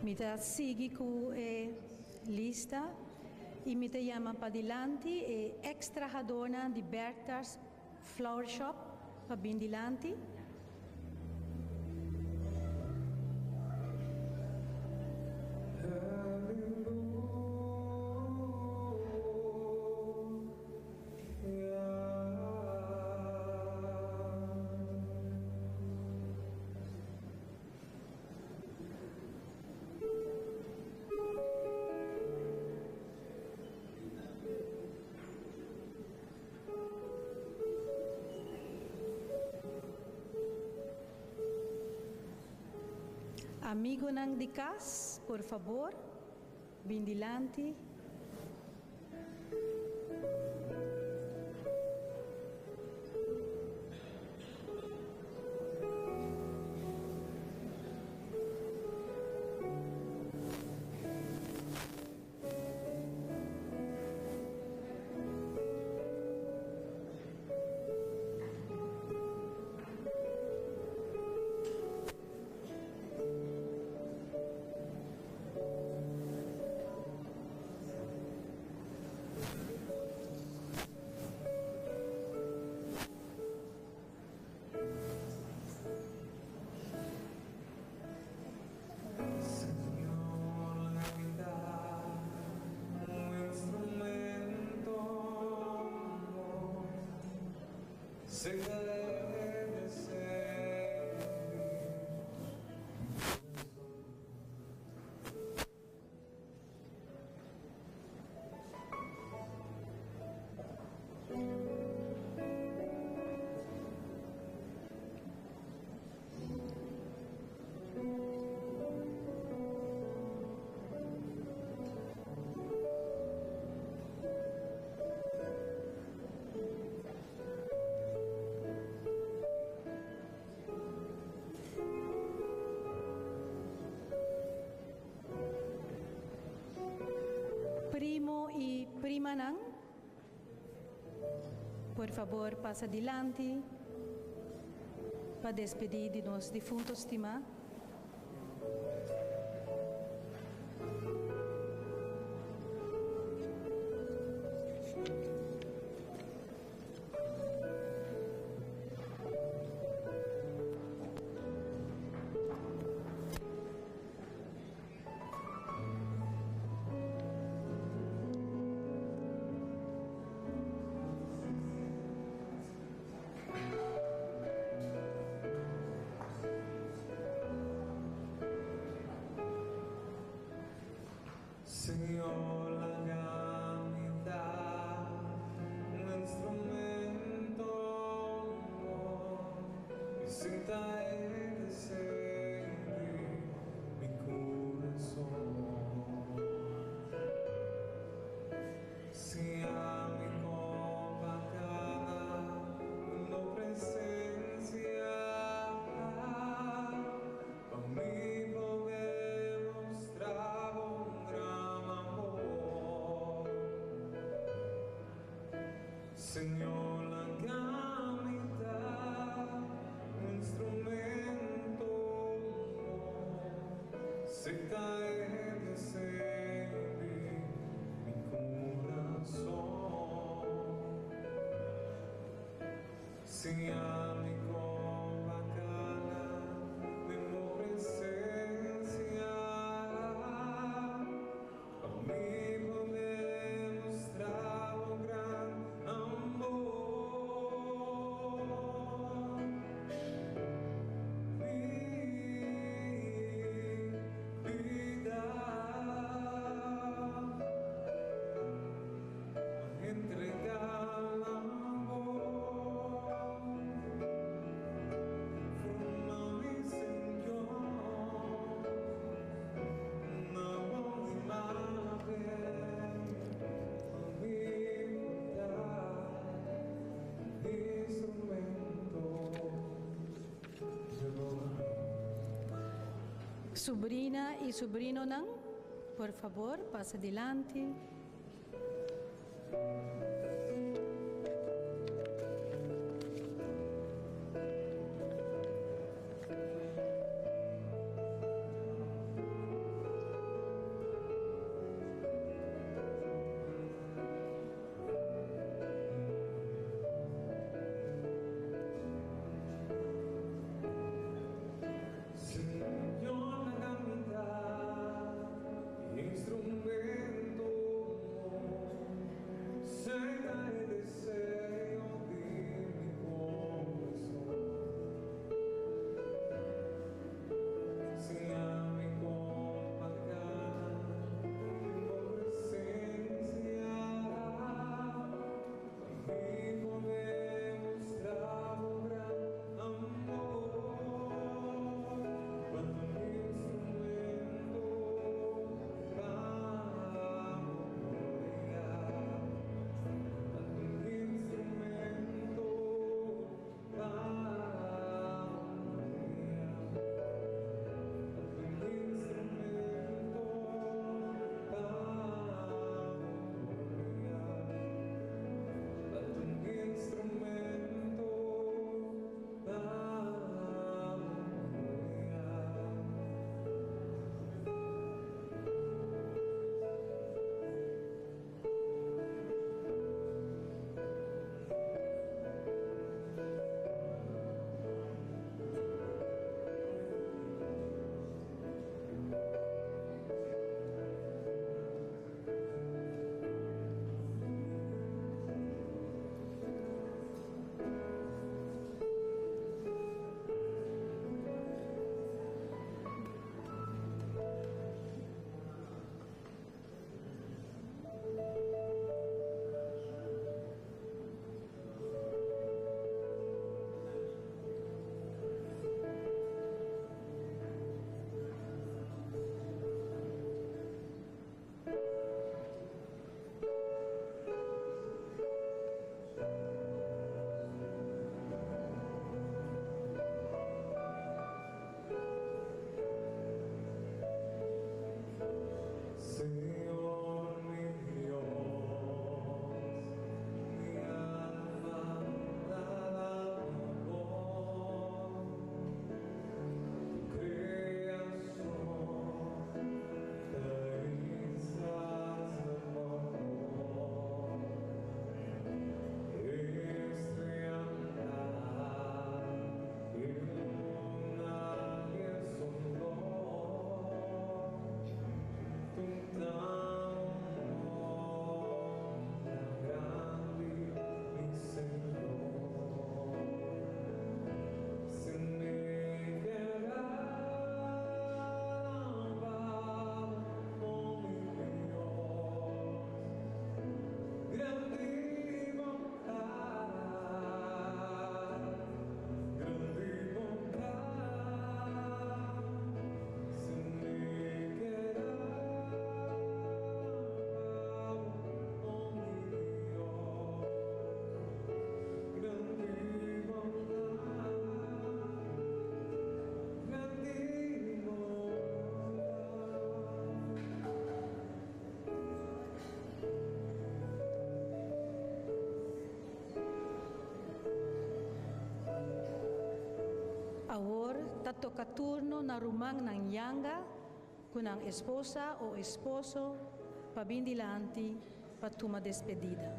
Mi ta sigui ku e lista i mi ta yama padilanti e eks trahadónan di Bertha's Flower Shop pa bin dilanti. Amigonan di cas, por fabor, bin dilanti. Señor, la vida, un instrumento, se debe servir. Primo y primanan, por fabor pasa dilanti pa despedi di nos difunto stima. Señor, la mitad, un instrumento, y sin de servir mi corazón. Si a mi copacabana no presencia, pa' mi poder mostrar un gran amor. Señor, la mitad, un instrumento, se cae de servir mi corazón. Si a mi copacabana de mi presencia, a mi poder mostrar un gran amor. Mi vida entregar amor, forma mi Señor, una buena imagen, mi vida, instrumento de amor. Sobrina y sobrinonan, por fabor, pasa dilanti. Señor, la mitad, instrumento, se toca turno na rumannan Janga cu nan esposa o esposo pa bin dilanti pa tuma despedida.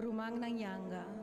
Rumannan Janga.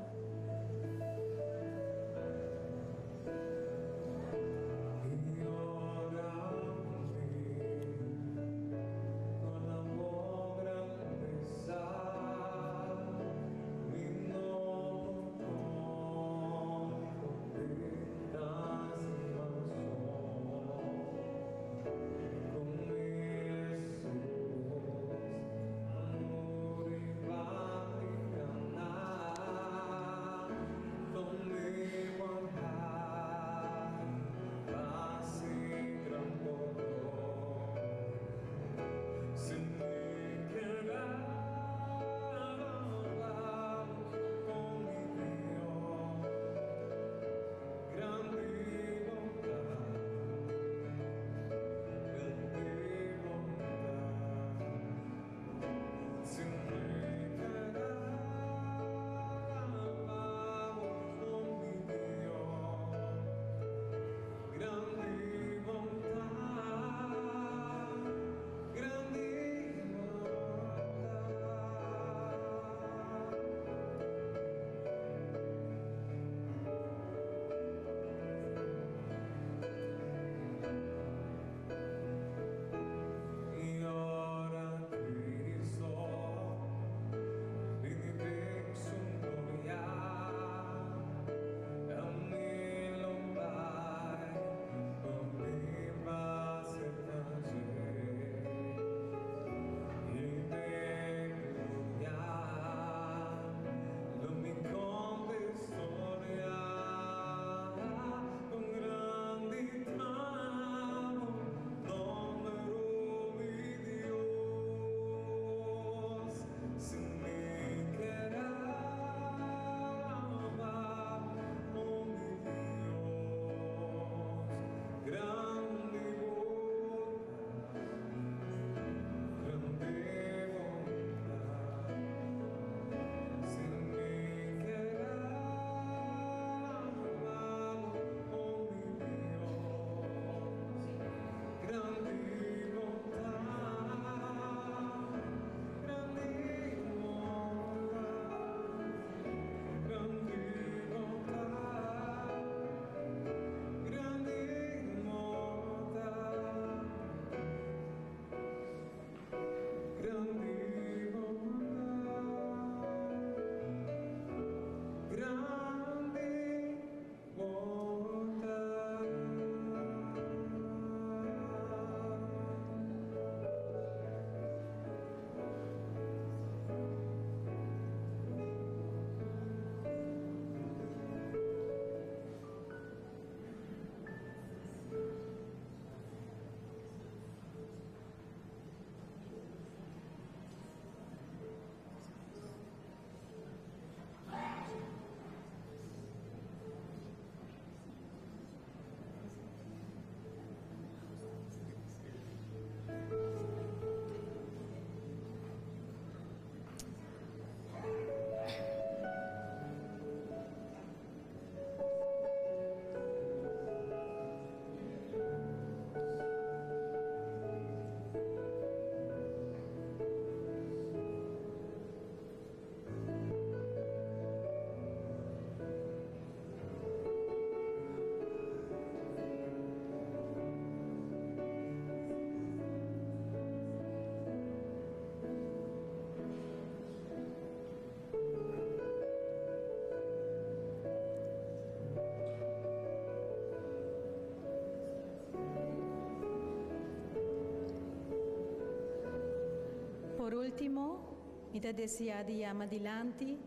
Por ultimo, mi ta desea di yama dilanti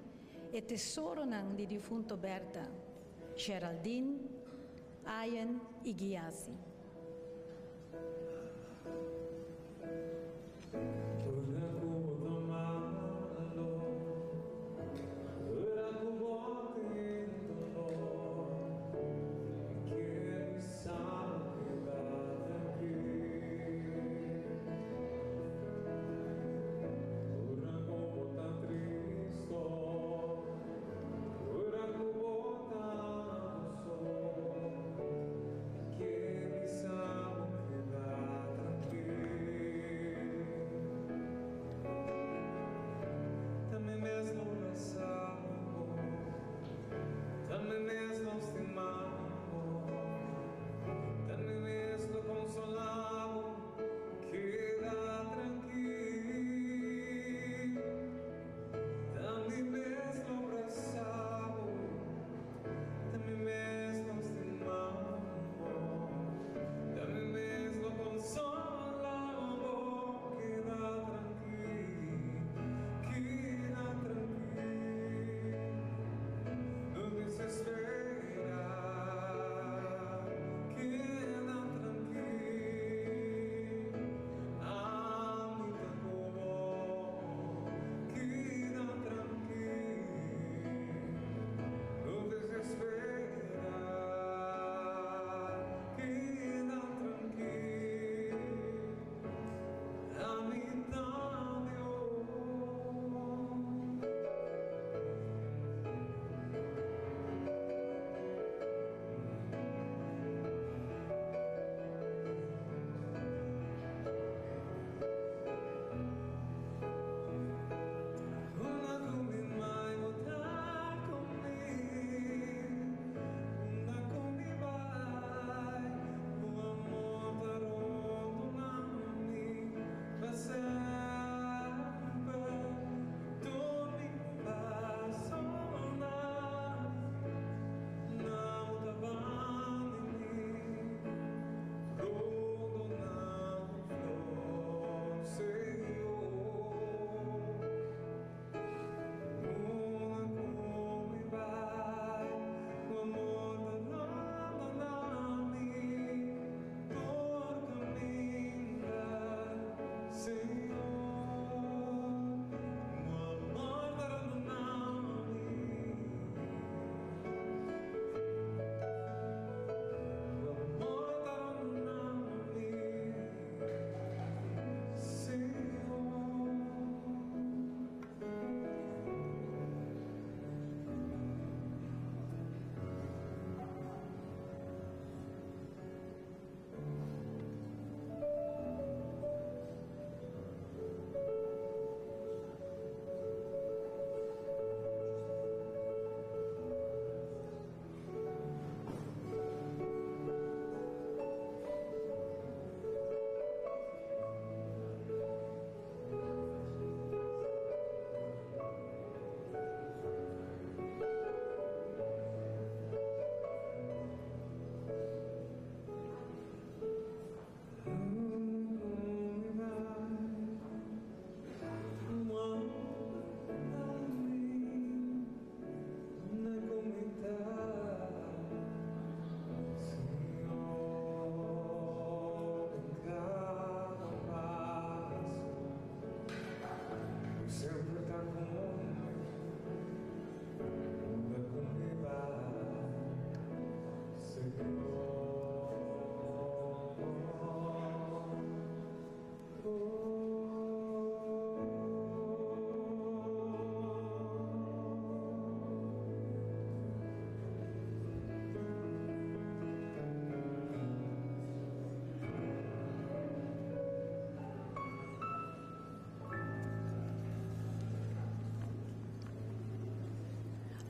e tesoronan di difunto Bertha, Geraldine, Ian y Giasi.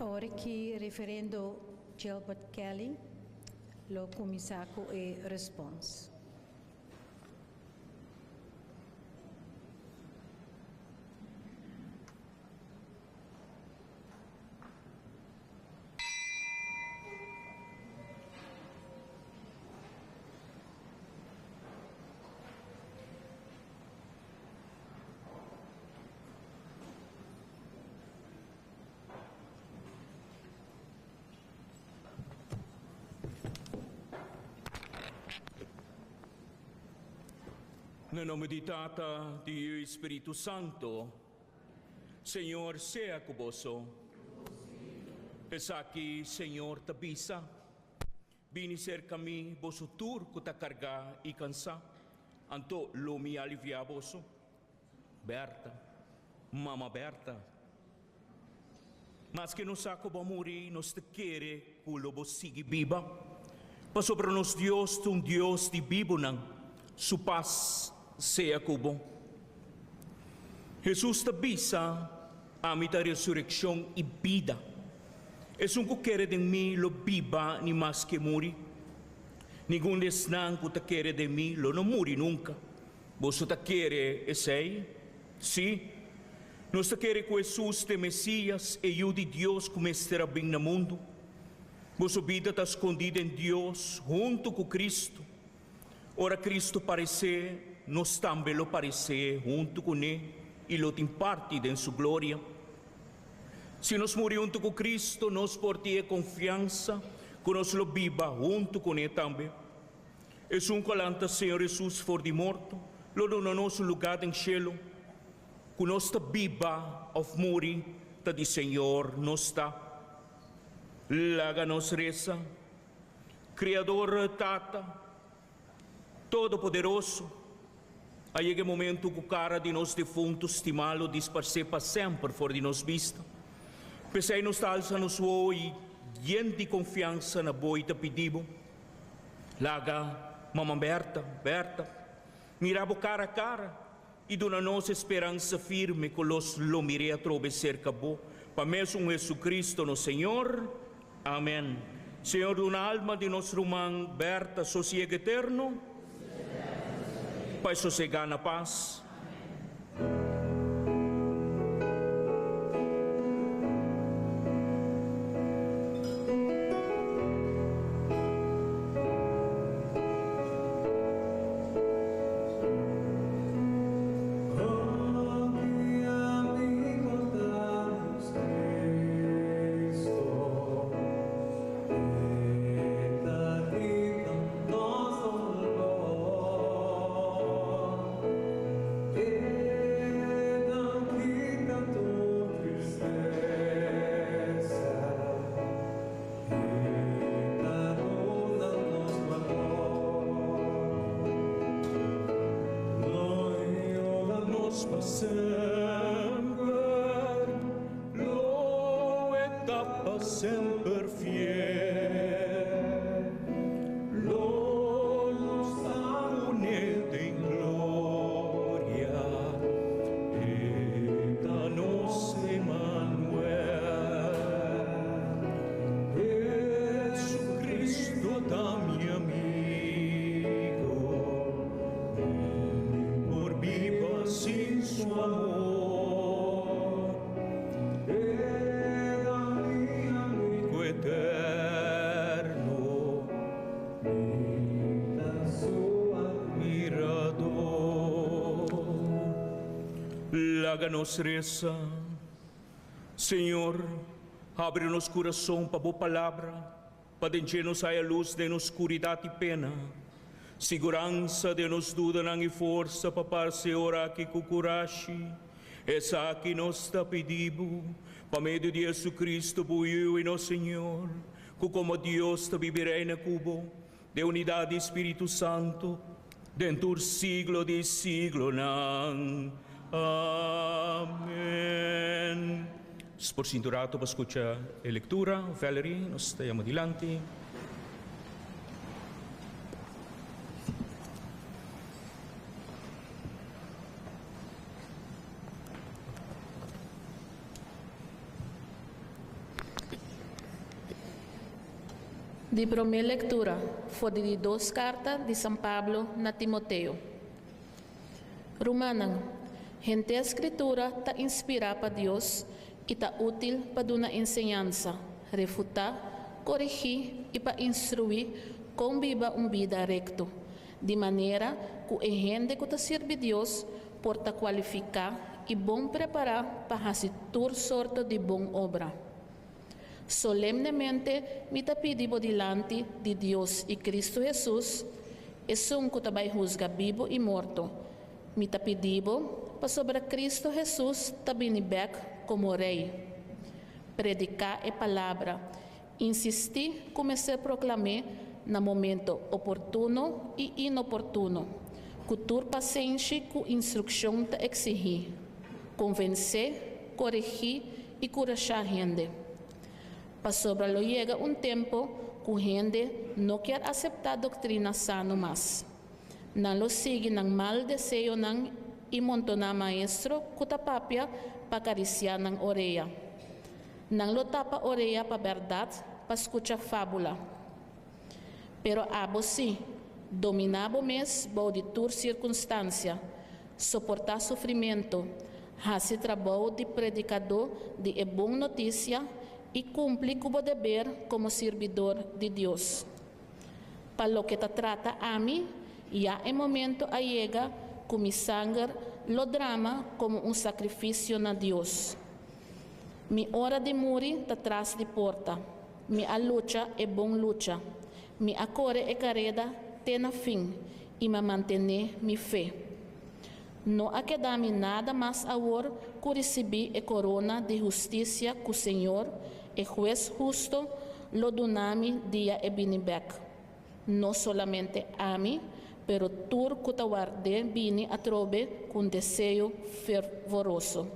Awor aki Reverendo Gilbert Kelly lo cuminsa cu e respons. Na nomber di Tata, di Yu y Spiritu Santo, Señor sea cu boso. Esaki Señor ta bisa, Bini serka mi, boso tur ku ta kargá i kansá, anto lo mi aliviá boso. Berta, Mama Berta, maske nos sa ku bo a muri, nos ta kere ku lo bo sigui biba, pasobra nos Dios ta un Dios di bibunan. Su pas sea ku bo. Hesus ta bisa, Ami ta resurekshon i bida. Esun ku kere den mi lo biba ni maske muri. Ningun di esnan ku ta kere den mi lo no muri nunka. Boso ta kere esei? Sí. Nos ta kere ku Hesus ta e Mesias, e Yu di Dios ku mester a bin na mundu. Boso bida ta skondí den Dios huntu ku Kristu. Ora Kristu paresé, nos tambe lo paresé huntu kuné i lo tin parti den su gloria. Si nos muri huntu ku Kristu, nos por tin e konfiansa ku nos lo biba huntu kuné tambe. Esun ku a lanta Señor Hesus for di morto lo duna nos un lugá den shelu. Ku nos ta biba òf muri, ta di Señor nos ta. Laga nos resa. Kriador Tata Todopoderoso, a yega e momento ku kara di nos defuntu stimá lo disparsé pa semper for di nos bista. P'esei nos ta alsa nos wowo i yen di konfiansa na Bo i ta pidi Bo, Laga Mama Berta, Berta, mira Bo kara a kara i duna nos e speransa firme ku los lo mir'é atrobe serka Bo, pa mesun Jesucristo nos Señor. Amen. Señor duna alma di nos ruman Berta sosiego eterno, pa e sosegá na pas. Laga nos resa. Señor, habri nos kurason pa Bo Palabra, pa den dje nos haya lus den nos skuridat i pena, siguransa den nos dudanan i forsa pa parse ora aki ku kurashi. Esaki nos ta pidi Bo, pa medio di Jesucristo, Bo Yu i nos Señor, ku komo Dios ta biba i reina ku Bo, den unidat di Spiritu Santu, den tur siglo di siglonan. Amen. Por sintu rato pa skucha e lektura. Valerie, nos ta yama dilanti. Di promé lektura for di di dos karta di San Pablo na Timoteo. Rumannan, henter Skritura ta inspirá pa Dios i ta útil pa duna enseñansa, refutá, korigí i pa instruí kon biba un bida rekto, di manera ku e hende ku ta sirbi Dios por ta kualifiká i bon prepará pa hasi tur sorto di bon obra. Solemnemente mi ta pidi bo dilanti di Dios i Cristo Hesus, esun ku ta bai husga bibu i morto, mi ta pidi bo, pasobra Cristo Hesus ta bini bèk komo Rei. Prediká e palabra, insistí ku mester proklam'é na momento oportuno i inoportuno, ku tur pasenshi ku instrukshon ta eksihí. Konvensé, koregí i kurashá hende. Pasobra lo yega un tempu ku hende no kier aseptá doktrina sano mas. Nan lo sigui nan mal deseonan i montoná maestro ku ta papia pa karisiá nan orea. Nan lo tapa orea pa bèrdat pa skucha fábula. Pero abo sí, dominá bo mes bou di tur sirkunstansia, soportá sufrimentu, hasi trabou di predikadó di e bon notisia i kumpli ku bo deber komo sirbidor di Dios. Pa loke ta trata ami, ya e momento a yega ku mi sanger lo drama komo un sakrifisio na Dios. Mi ora di muri ta tras di porta. Mi a lucha e bon lucha. Mi a kore e kareda te na fin i m'a mantené mi fe. No a keda mi nada mas awor ku risibí e korona di hustisia ku Señor, e Hues husto, lo duna mi dia e bini bèk. No solamente ami, pero tur ku ta ward'é bini atrobe ku un deseo fervoroso.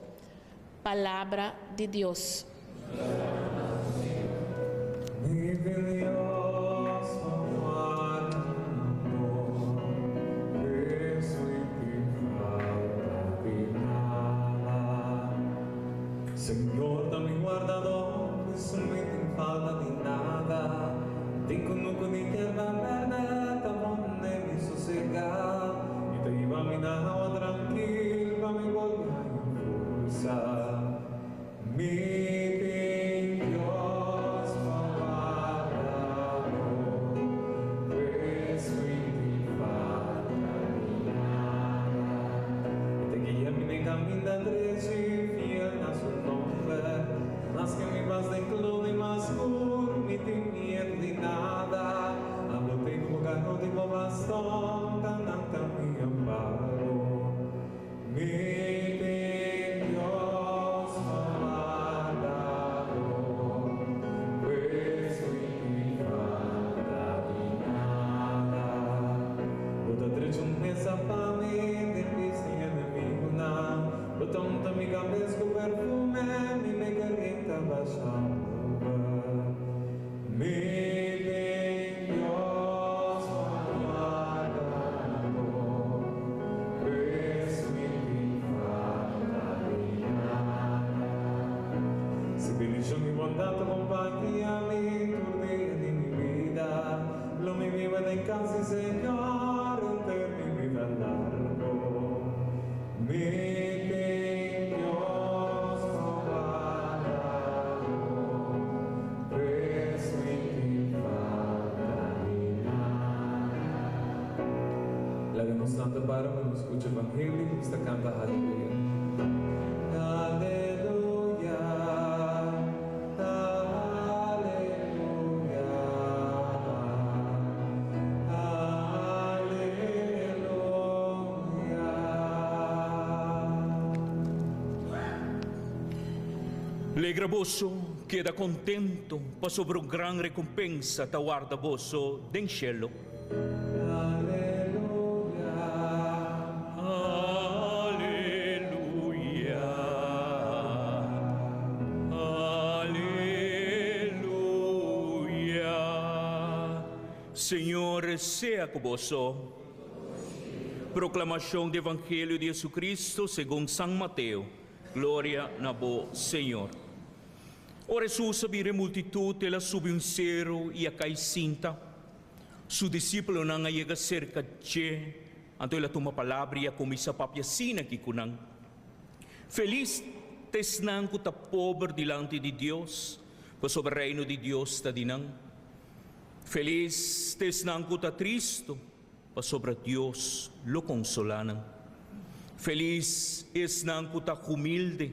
Palabra di Dios. Legra boso, keda contento, pasobra un gran recompensa ta warda boso den cielo. Aleluya. Aleluya. Señor sea ku boso. Proklamashon di Evangelio di Jesucristo segun San Mateo. Gloria na bo, Señor. Ora Hesus a bira e multitut, el a subi un seru i a kai sinta. Su disípulonan a yega serka dje, anto el a tuma palabra i a kuminsá papia asina aki ku nan, Felis ta esnan ku ta pober dilanti di Dios, pasobra Reino di Dios ta di nan. Felis ta esnan ku ta tristu, pasobra Dios lo konsolá nan. Felis esnan ku ta humilde,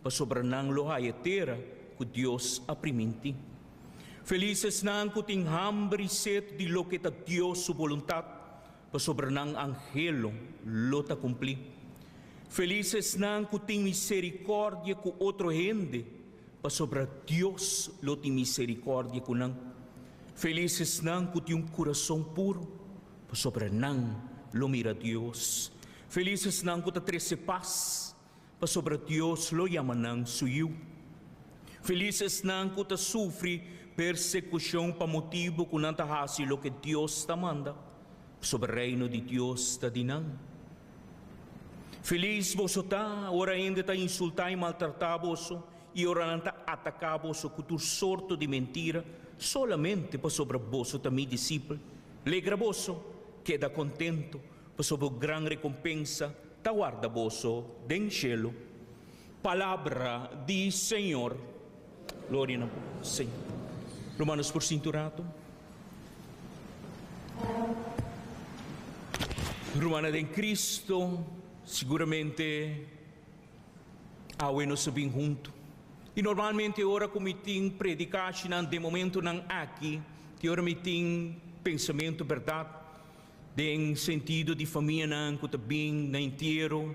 pasobra nan lo haya tera ku Dios a primintí. Felis esnan ku tin hamber i set di loke ta Dios su boluntat, pasobra nan anhelo lo ta kumplí. Felis esnan ku tin miserikòrdia ku otro hende, pasobra Dios lo tin miserikòrdia ku nan. Felis esnan ku tin un kurason puru, pasobra nan lo mira Dios. Felis esnan ku ta trese pas, pasobra Dios lo yama nan su yu. Felis esnan ku ta sufri persekushon pa motibu ku nan ta hasi loke Dios ta manda, pasobra Reino di Dios ta di nan. Felis boso ta ora hende ta insultá i maltratá boso i ora nan ta ataká boso ku tur sorto di mentira solamente pasobra boso ta mi disipel. Legra boso, keda kontentu, Pasobra un gran rekompensa ta warda boso den shelu. Palabra di Señor. Gloria na bo, Señor. Rumannos por sinti un rato. Rumannan den Cristo, siguramente awe nos a bin hunto. I normalmente ora ku mi tin predikashinan den momentonan aki, ki ora mi tin pensamentu bèrdat, Den sentido di famianan ku ta bin na entiero,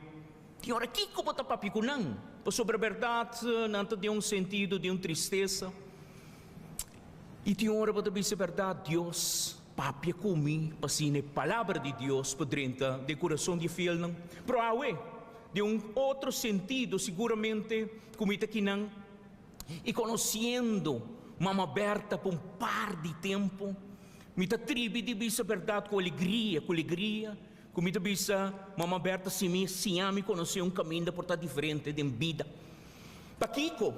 tin ora kiko bo ta papia ku nan? Pasobra bèrdat nan ta den un sentido di un tristesa. I tin ora bo ta bisa bèrdat, Dios papia ku mi pa asina e palabra di Dios por drenta den kurason di e fielnan. Pero awe, den un otro sentido, siguramente ku mi ta kinan i konosiendo Mama Bertha pa un par di tempu, Mi ta tribi di bisa bèrdat ku alegria, ku alegria ku mi ta bisa Mama Bertha si mi siña mi konosé un kaminda por ta diferente den bida. Pakiko?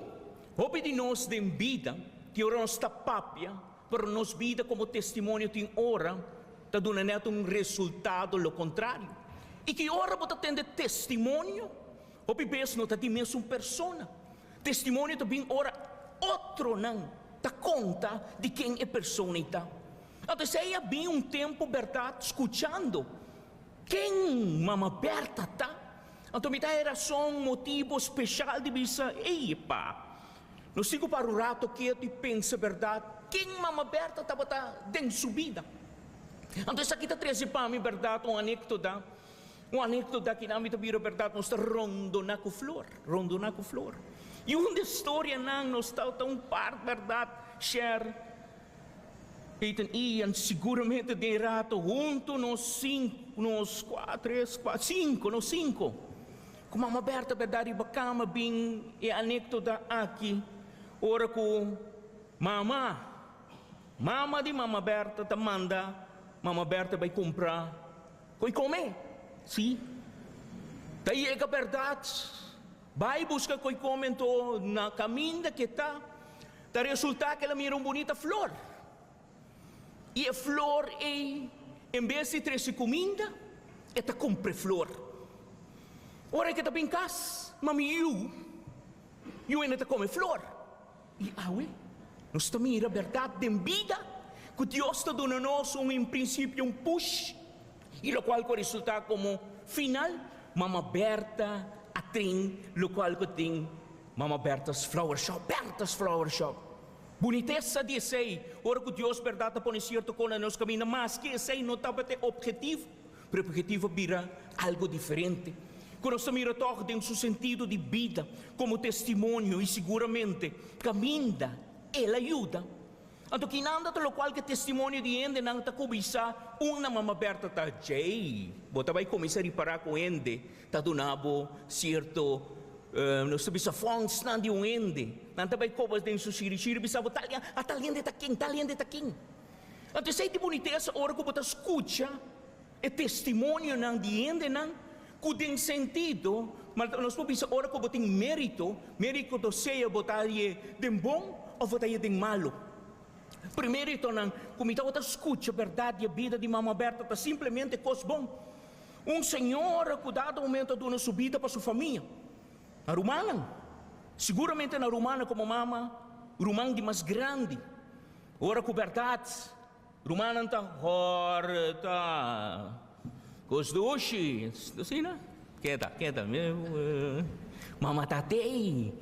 Hopi di nos den bida tin ora nos ta papia, pero nos bida komo testimonio tin ora ta duna nèt un resultado lo kontrario. I ki ora bo ta tende testimonio? Hopi bes no ta di mesun persona. Testimonio ta bin ora otronan ta konta di ken e persona ei ta. Anto esei a bin un tempu bèrdat skuchando ken Mama Bertha ta. Anto mi ta e rason, motibu speshal di bisa, Ey pa, nos tin ku para un rato ketu i pensa bèrdat ken Mama Bertha tabata den su bida. Anto esaki ta trese pa mi bèrdat un anekdota. Un anekdota ki nan mi ta bira bèrdat, nos ta rondoná ku flor, rondoná ku flor. I un di storianan nos ta ta un part bèrdat share Ethan Ian siguramente den e rato huntu nos sinku, nos kua, tres, kua, sinku, nos sinku ku mama Bertha bèrdat riba kama bin e anekdota aki ora ku mama, mama di mama Bertha ta manda mama Bertha bai kumpra Koi kome? Sí. Ta yega bèrdat. Bai buska koi kome anto na kaminda ke ta, ta resultá ke el a mira un bunita flor. I e flor ei, en bes di trese kuminda, e ta kumpra e flor. Ora ke ta bin kas, mami yu, yu ene ta kome flor. I awe nos ta mira bèrdat den bida ku Dios ta duna nos un en prinsipio un push i lokual ku a resultá komo final Mama Bertha a tin lokual ku tin Mama Bertha's Flower Shop, Bertha's Flower Shop. Bunitesa di esei ora ku Dios bèrdat ta pone sierto kos na nos kaminda maske esei no tabata e ophetivo. Pero e objetivo a bira algo diferente, ku nos ta mira tòg den su sentido di bida komo testimonio i siguramente kaminda el a yuda. Anto kinanda ta lokual ku e testimonio di hendenan ta kuminsá un na Mama Bertha ta djei. Bo ta bai kuminsá ripará ku hende ta duna bo sierto nos ta bisa fònsnan di un hende. Nan ta bai koba den su shirishiri bisa bo tal a tal hende ta ken, tal hende ta ken. Anto esei di bunitesa ora ku bo ta skucha e testimonionan di hendenan ku den sentido. Ma nos por bisa ora ku bo tin mérito, mérito sea bo ta haye den bon òf bo ta haye den malu. Priméritonan ku mi tabata skucha bèrdat di e bida di Mama Bertha ta simplemente kos bon. Un señora ku dado momento a duna su bida pa su famia. Na rumannan, siguramente na rumannan komo mama, ruman di mas grandi. Ora ku bèrdat Rumannan ta hòrta kos dushi, asina? Keda, keda. Mama ta tei.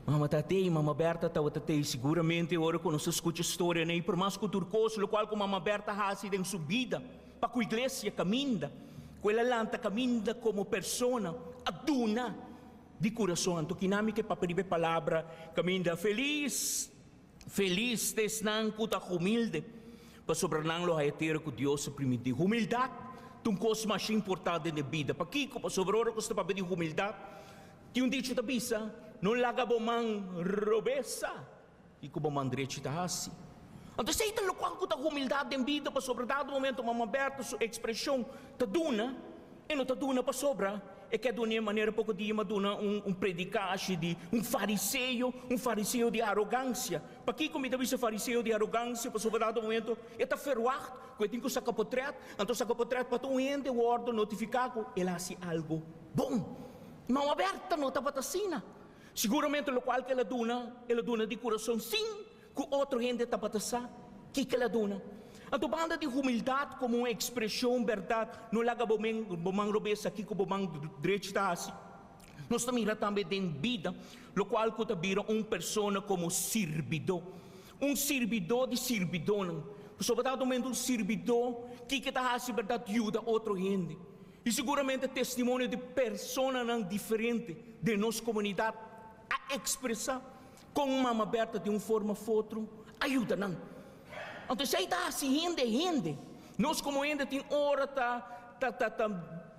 Mama ta tei, Mama Berta tabata tei. Siguramente ora ku nos a skucha storianan ei, por mas ku tur kos lokual ku Mama Berta hasi den su bida pa ku iglesia kaminda, ku el a lanta kaminda komo persona, a duna di kurason. Anto kina mi ke papia riba e palabra kaminda felis. Felis ta esnan ku ta humilde, pasobra nan lo haya tera ku Dios a primintí. Humildat ta un kos masha importante den e bida. Pakiko? Pasobra ora ku nos ta papia di humildat, tin un dicho ta bisa, No laga bo man robes sa kiko bo man drechi ta hasi. Anto esei ta lokual ku ta humildat den bida, pasobra dado momento Mama Bertha su ekspreshon ta duna, E no ta duna pasobra e ke dun'é manera poko dia m'a duna un un predikashi di un fariseo, un fariseo di arogansia. Pakiko mi ta bisa fariseo di arogansia? Pasobra dado momento e ta ferwagt ku e tin ku saka potrèt, anto saka potrèt pa tur un hende wòrdu notifiká ku el a hasi algu bon. Mama Berta no tabata asina. Siguramente lokual ku el a duna, el a duna di kurason sin Ku otro hende tabata sa kiko el a duna. Anto banda di humildat komo un ekspreshon bèrdat no laga bo men bo man robes sa kiko bo man drechi ta hasi. Nos ta mira tambe den bida lokual ku ta bira un persona komo sirbidó. Un sirbidó di sirbidónan. Pasobra ta momento un sirbidó kiko e ta hasi bèrdat yuda otro hende. I siguramente testimonio di personanan diferente den nos komunidat a ekspresá Kon Mama Bertha di un forma of otro a yuda nan. Anto esei ta hasi hende hende. Nos komo hende tin ora ta ta ta ta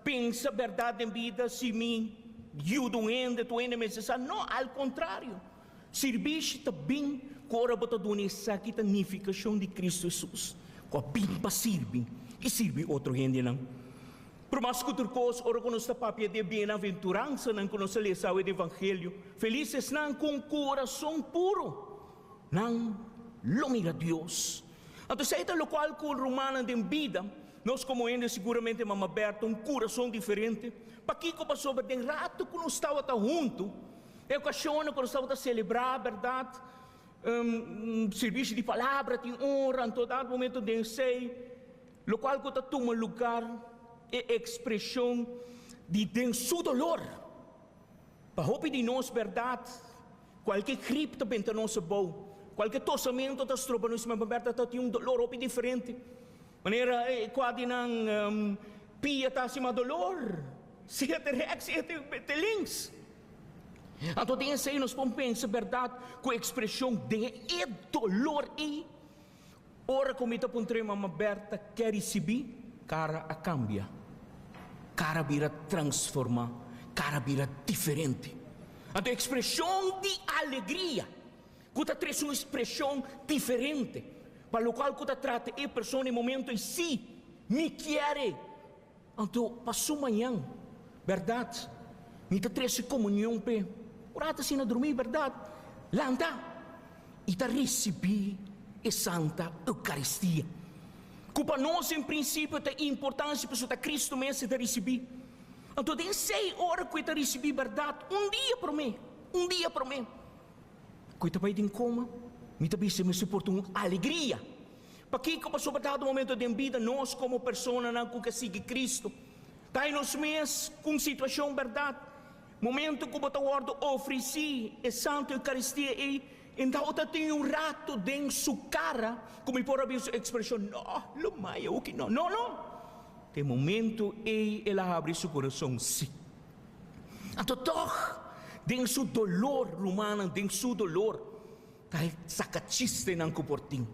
pensa bèrdat den bida si mi yuda un hende tur hende mester sa. No, al kontrario. Sirbishi ta bin ku ora bo ta duna esaki ta nifikashon di Kristu Hesus ku a bin pa sirbi i sirbi otro hendenan. Pero mas ku tur kos, ora ku nos ta papia di e bienaventuransanan ku nos a lesa awe di Evangelio, felis esnan ku un kurason puru, nan lo mira Dios. Anto esei ta lokual ku rumannan den bida, nos komo hende siguramente Mama Bertha un kurason diferente. Pakiko? Pasobra den ratu ku nos tabata huntu, e okashonnan ku nos tabata selebrá, bèrdat, sirbishi di palabra tin ora, anto dat momento den esei, Locual cu ta tuma lugar e expresion di den su dolor. Pa hopi di nos berdad, cualke grip ta benta nos abou, cualke tosamento ta stroba nos, ma berdad ta tin un dolor hopi diferente. Manera e cua di nan pia ta haci mas dolor, sea te rechts, sea te links. Anto den esey nos por pensa berdad cu expresion den e dolor ey. Ora ku mi ta puntr'é Mama Bertha ke risibí, kara a kambia. Kara bira transformá, kara bira diferente. Anto ekspreshon di alegria ku ta trese un ekspreshon diferente pa lokual ku ta trata e persona e momento ei, sí, mi kier e. Anto pa su mañan, bèrdat, mi ta trese komunion p'e. Un ratu asina drumí, bèrdat, lanta i ta risibí e Santa Eukaristia, ku pa nos en prinsipio ta importansia pasobra ta Kristu mes e ta risibí. Anto den sei ora ku e ta risibí, bèrdat, un dia promé, un dia promé ku e ta bai den koma, mi ta bisa mi soporta un alegria. Pakiko? Pasobra dado momento den bida nos komo personanan ku ke sigui Kristu ta hay nos mes ku un situashon bèrdat. Momento ku bo ta wòrdu ofresí e Santu Eukaristia ei, entao ta tin un ratu den su kara ku mi por a bin su ekspreshon, No, lo maya uki no. No, no! Den momento ei el a habri su kurason, sí. Anto tòg den su dolor, rumannan, den su dolor, Ta e saka chistenan ku por tin.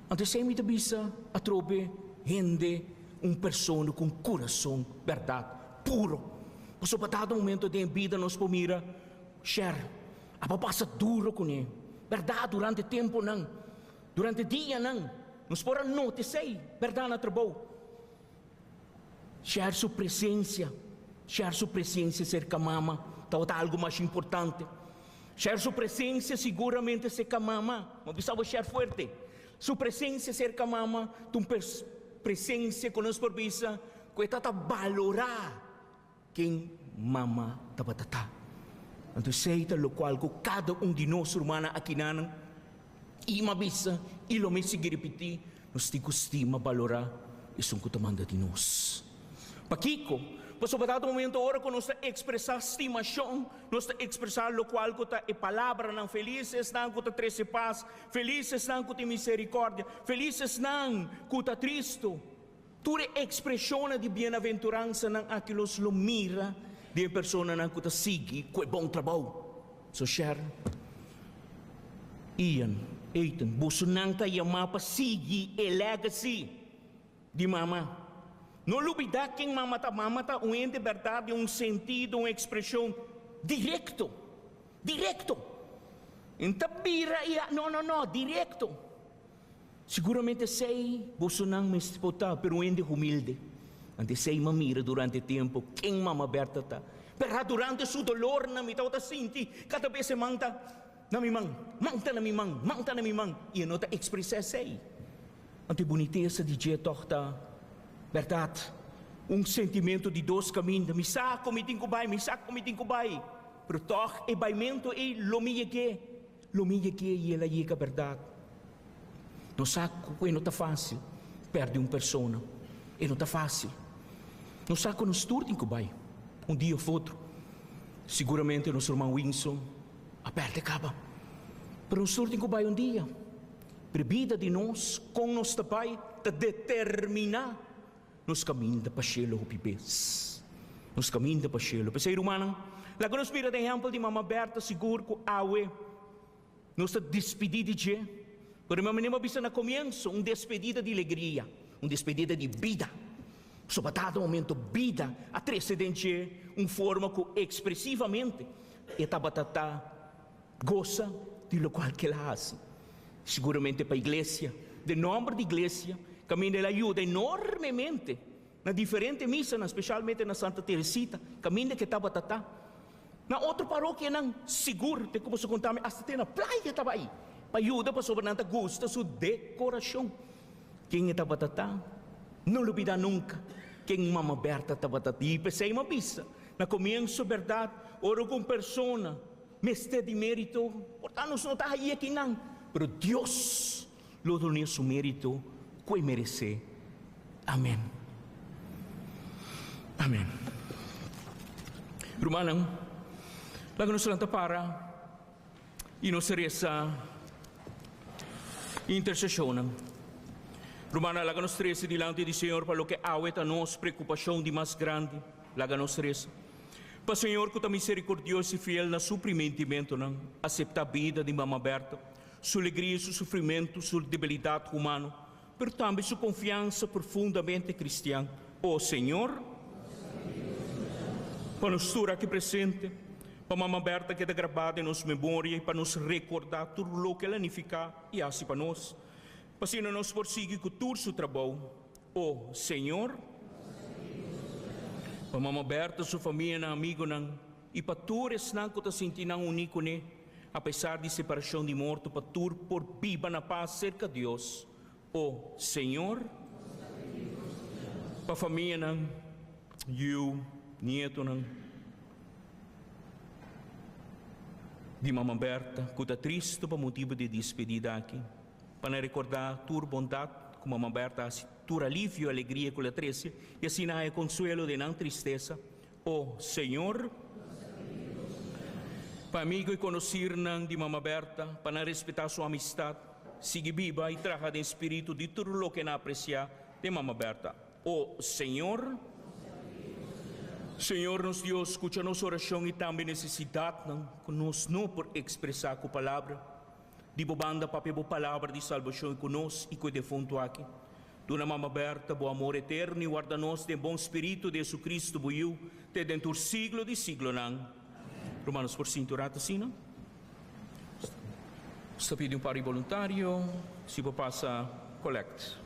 Anto esei mi ta bisa atrobe hende un persona ku un kurason bèrdat puro. Pasobra pa dado momento den e bida nos por mira shèr a por pasa duro kuné. Bèrdat durante tempunan, durante dianan nos por a nota esei bèrdat na trabou. Shèr su presensia. Share su presencia cerca mama tabata algo masha importante. Share su presencia siguramente cerca mama, mi a bisa bo share fuerte. Su presencia cerca mama ta un presencia cu nos por bisa cu e tata balora ken mama tabata ta. Anto esey ta locual cu cada un di nos rumannan akinanan y mi a bisa y lo mi sigui ripiti, nos tin cu stima balora esun cu ta manda di nos. Pakiko? Pasobra ta momento ora ku nos ta ekspresá stimashon, nos ta ekspresá lokual ku ta e palabranan, Felis esnan ku ta trese pas, felis esnan ku tin miserikòrdia, felis esnan ku ta tristu. Tur e ekspreshonnan di bienaventuransanan aki nos lo mira den e personanan ku ta sigui ku e bon trabou. So Sharon, Ian, Ethan, bosonan ta yamá pa sigui e legacy. Di mama. No lubidá ken mama ta. Mama ta un hende bèrdat den un sentido, un ekspreshon direkto. Direkto! N ta bira i a. No, no, no, direkto. Siguramente esei bosonan mester por ta, pero un hende humilde. Anto esei m'a mira durante e tempu ken mama Berta ta. Bèrdat durante su dolornan mi tabata sinti kada bes e man ta na mi man, man ta na mi man, man ta na mi man, i e no ta ekspresá esei. Anto e bunitesa di dje tòg ta bèrdat, un sentimentu di dos kaminda, mi sa ku mi tin ku bai, mi sa ku mi tin ku bai, pero tòg e baimentu ei lo mi yeg'é, lo mi yeg'é i el a yega bèrdat. Nos sa ku e no ta fásil pèrdè un persona, e no ta fásil. Nos sa ku nos tur tin ku bai, un dia òf otro. Siguramente nos ruman Winson a pèrdè kaba, pero nos tur tin ku bai un dia. Pero bida di nos, kon nos ta bai, ta determiná nos kaminda pa shelu hopi bes. Nos kaminda pa shelu. P'esei, rumannan, laga nos mira den ehèmpel di Mama Bertha, sigur ku awe nos ta despidí di dje, pero mi manera mi a bisa na komienso, un despedida di legria, un despedida di bida. Pasobra dado momento bida a trese den dje un forma ku ekspresivamente e tabata ta Gosa di lokual ku el a hasi. Siguramente pa iglesia, den nòmber di iglesia, kaminda el a yuda enormemente na diferente misanan, spesialmente na Santa Teresita, kaminda ku e tabata ta. Na otro parokianan, sigur, te ku boso konta mi, asta te na playa tabata ei pa yuda pasobra nan ta gusta su dekorashon. Ken e tabata ta? No lubidá nunka ken Mama Bertha tabata. I p'esei mi a bisa na komienso, bèrdat, ora ku un persona Mester di mérito, por ta nos no ta haí akinan, pero Dios lo dun'é su mérito ku e meresé. Amèn. Amèn. Rumannan, laga nos lanta para i nos resa interseshonnan. Rumannan, laga nos trese dilanti di Señor pa loke awe ta nos preokupashon di mas grandi. Laga nos resa. Pa Señor cu ta misericordioso y fiel na su primentimentonan, acepta bida di Mama Bertha, su alegria y su sufrimento, su debilidad humano, pero tambe su confiansa profundamente cristian. O Señor, pa nos tur aki presente, pa Mama Bertha keda grabá den nos memoria y pa nos recorda tur loke el a nifica y haci pa nos, pa asina nos por sigui cu tur su trabou. O Señor, pa Mama Bertha, su famianan, amigonan y pa tur esnan cu ta sinti nan uní cune, apesar di separacion di morto, pa tur por biba na paz cerca Dios. O Señor, pa famianan, yiu, nietonan di Mama Bertha cu ta tristo pa motibo di e despedida aki, Pa nan rekordá tur bondat ku Mama Berta hasi, tur alivio i alegria ku el a trese, i asina haña konsuelo den nan tristesa. O Señor, pa amigu i konosirnan di Mama Berta, pa nan respetá su amistat, sigui biba i traha den spiritu di tur loke nan apresiá den Mama Berta. O Señor, Señor nos Dios, skucha nos orashon i tambe nesesidatnan ku nos no por ekspresá ku palabra. Di bo banda papia bo palabra di salbashon ku nos i ku e defuntu aki. Duna Mama Berta bo amor eterno i warda nos den bon spiritu di Jesucristo bo Yu te den tur siglo di siglonan. Rumannos por sinti un rato asina? Nos ta pidi un par di boluntario si bo pasa collect.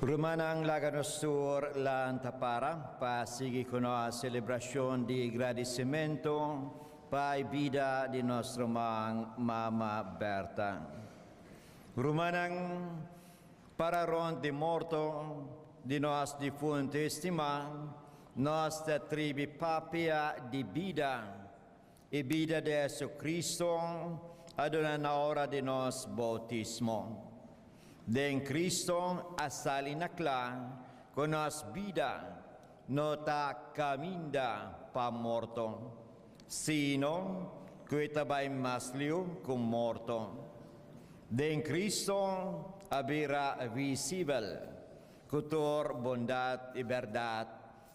Rumannan, laga nos tur lanta para pa sigui ku nos selebrashon di gradisimentu pa e bida di nos ruman Mama Bertha. Rumannan, para rònt di morto di nos difuntu estimá, nos ta tribi papia di bida. E bida di Jesucristo a duna na ora di nos boutismo. Den Cristo a sali na kla ku nos bida no ta kaminda pa morto, sino ku e ta bai mas liu ku morto. Den Cristo a bira visibel ku tur bondat i bèrdat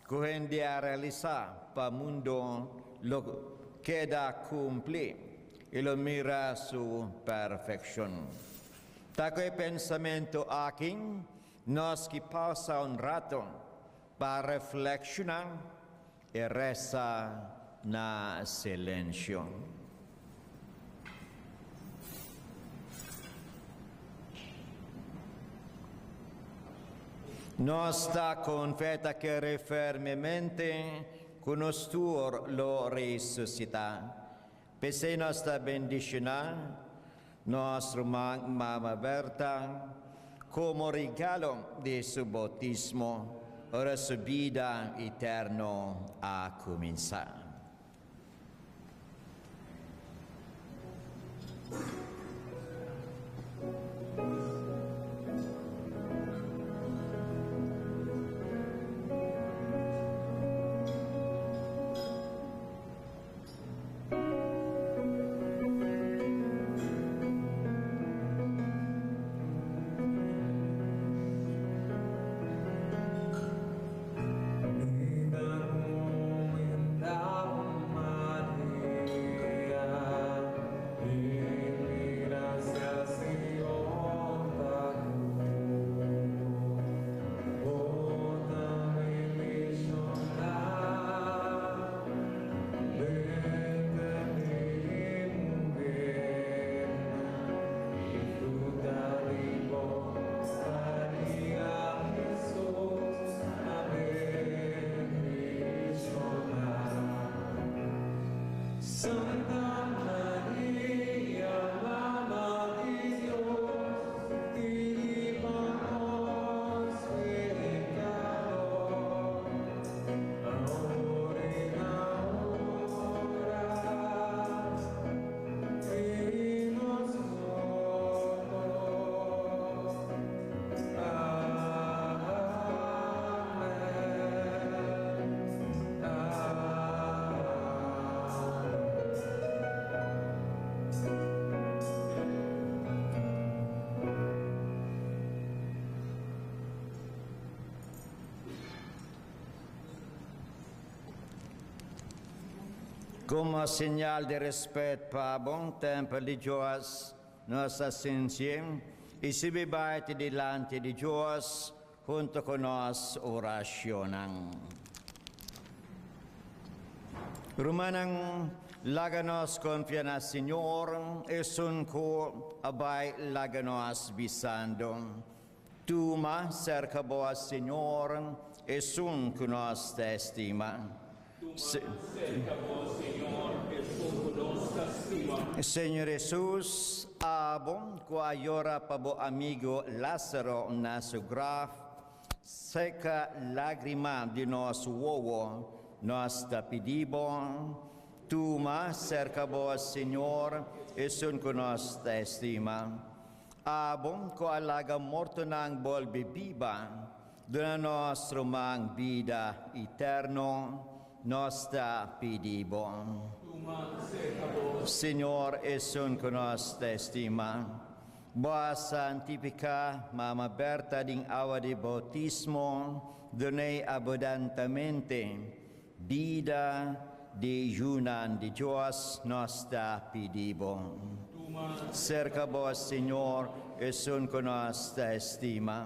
Ku hende a realisá pa mundu lo keda kumplí i lo mira su perfekshon. Ta ku e pensamentu aki nos ki pausa un ratu pa reflekshoná i resa na silensio. Nos ta konfeta kere fermemente ku nos tur lo resusitá. P'esei nos ta bendishoná nos ruman Mama Bertha komo regalo di su boutismo ora su bida eterno a kuminsá. Como señal di respet pa bo, tempel di Dios, nos ta sinti y subi bai te dilanti di Dios hunto cu nos oracionnan. Rumannan, laga nos confia na Señor, esun cu a bai laga nos bisando, Tuma serka bo, Señor, esun ku nos ta estima. Tuma serka bo, Señor, esun ku nos ta stima. Señor Hesus, abo ku a yora pa bo amigu Lázaro na su graf, seka lágrima di nos wowo, nos ta pidi bo, tuma serka bo, Señor, esun ku nos ta estima. Abo ku a laga mortonan bolbe biba, duna nos ruman bida iterno, nos ta pidi bo. Señor, esun ku nos ta estima. Bo a santifiká Mama Berta den awa di boutismo, dun'é abundantamente Bida di yunan di Dios, nos ta pidi bo. Serka bo, Señor, esun ku nos ta estima.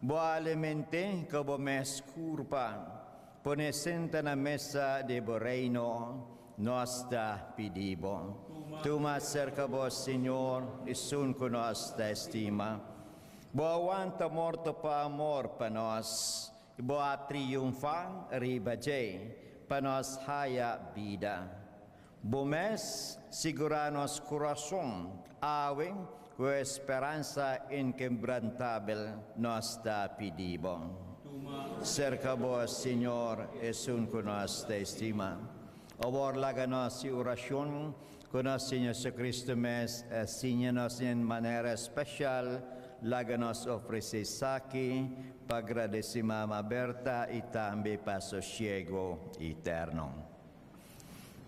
Bo a aliment'é ku bo mes kurpa, pon'é senta na mesa di bo reino, nos ta pidi bo. Tuma serka bo, Señor, esun ku nos ta estima. Bo a wanta morto pa amor pa nos, i bo a triunfá riba dje, pa nos haya bida. Bo mes sigurá nos kurason awe ku e speransa inkebrantabel nos ta pidi bo. Serka bo, Señor, esun ku nos ta estima. Awor laga nos hasi orashon ku nos Señor Jesucristo mes a siña nos den manera speshal. Laga nos ofresé esaki pa gradesí Mama Bertha i tambe pa sosiego eterno.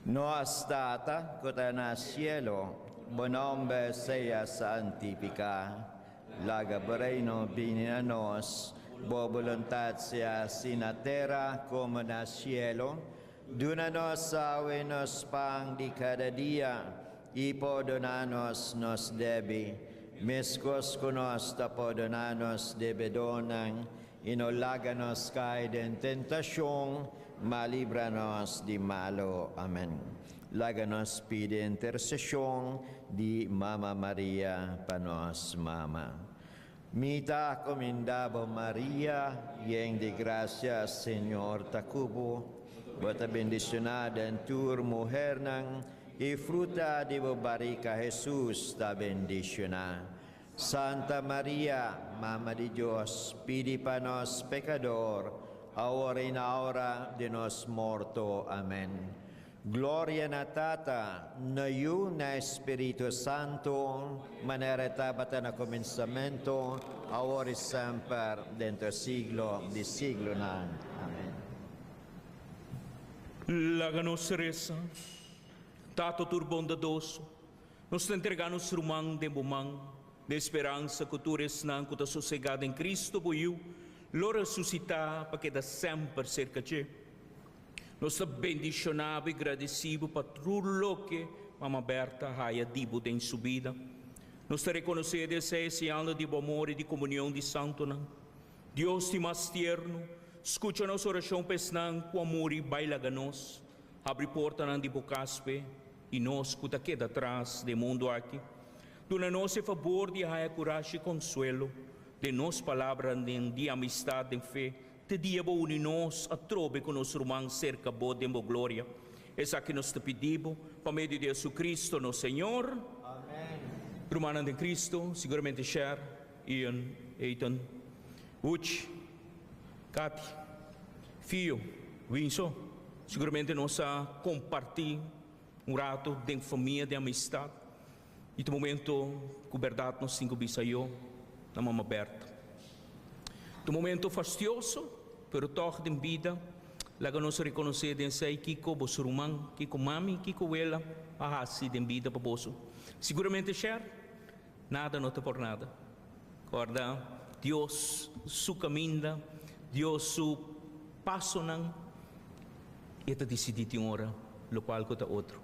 Nos Tata ku ta na sielo, bo nomber sea santifiká. Laga bo reino bini na nos. Bo boluntat sea hasi na tera komo na sielo. Duna nos awe nos pan di kada dia, i pordoná nos nos debi, meskos ku nos ta pordoná nos debedónan, i no laga nos kai den tentashon, ma libra nos di malu. Amèn. Laga nos pidi interseshon di Mama Maria pa nos mama. Mi ta kumindá bo Maria, yen di grasia, Señor ta ku bo. Bo ta bendishoná den tur muhernan, i fruta di bo barika Hesus ta bendishoná. Santa Maria, Mama di Dios, pidi pa nos pekador, awor i na ora di nos morto. Amèn. Gloria na Tata, na Yu, na Spiritu Santu, manera e tabata na kuminsamentu, awor i semper, den tur siglo di siglonan. Amèn. Laga nos resa. Tata tur bondadoso, nos ta entregá nos ruman den bo man, den speransa ku tur esnan ku ta sosegá den Cristo bo Yu lo resusitá pa keda semper serka dje. Nos ta bendishoná bo i gradisí bo pa tur loke Mama Bertha haya di bo den su bida. Nos ta rekonosé di esei e señalnan di bo amor i di komunion di santunan. Dios di mas tierno, skucha nos orashon pa esnan ku a muri bai laga nos. Habri portanan di bo kas p'e i nos ku ta keda tras den mundu aki. Duna nos e fabor di haya kurashi i konsuelo den nos palabranan di amistat den fe Te dia bo uni nos atrobe ku nos ruman serka bo den bo gloria. Esaki nos ta pidi bo pa medio di Jesucristo nos Señor. Amen. Rumannan den Cristo, siguramente Sher, Ian, Ethan, Uchi, Katy, Fio, Winso, siguramente nos a kompartí un rato den famia, den amistad. I ta momento ku bèrdat nos tin ku bisa yo na Mama Bertha. Ta un momento fastioso, pero tòg den bida laga nos rekonosé den esei kiko boso ruman, kiko mami, kiko wela a hasi den bida pa boso. Siguramente Sher, nada no ta por nada. Kòrda Dios su kaminda, Dios su pasonan, i e ta disidí tin ora lokual ku ta otro.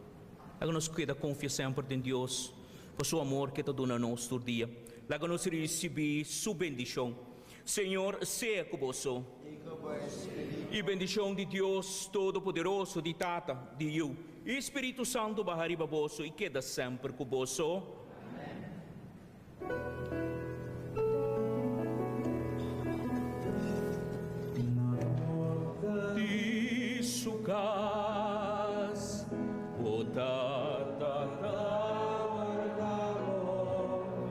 Laga nos keda konfia semper den Dios pa su amor ke ta duna nos tur dia. Laga nos risibí su bendishon. Señor sea ku boso. I bendishon di Dios Todopoderoso, di Tata, di Yu i Spiritu Santu baha riba boso i keda semper ku boso. Di su cas, bo tata ta warda bo.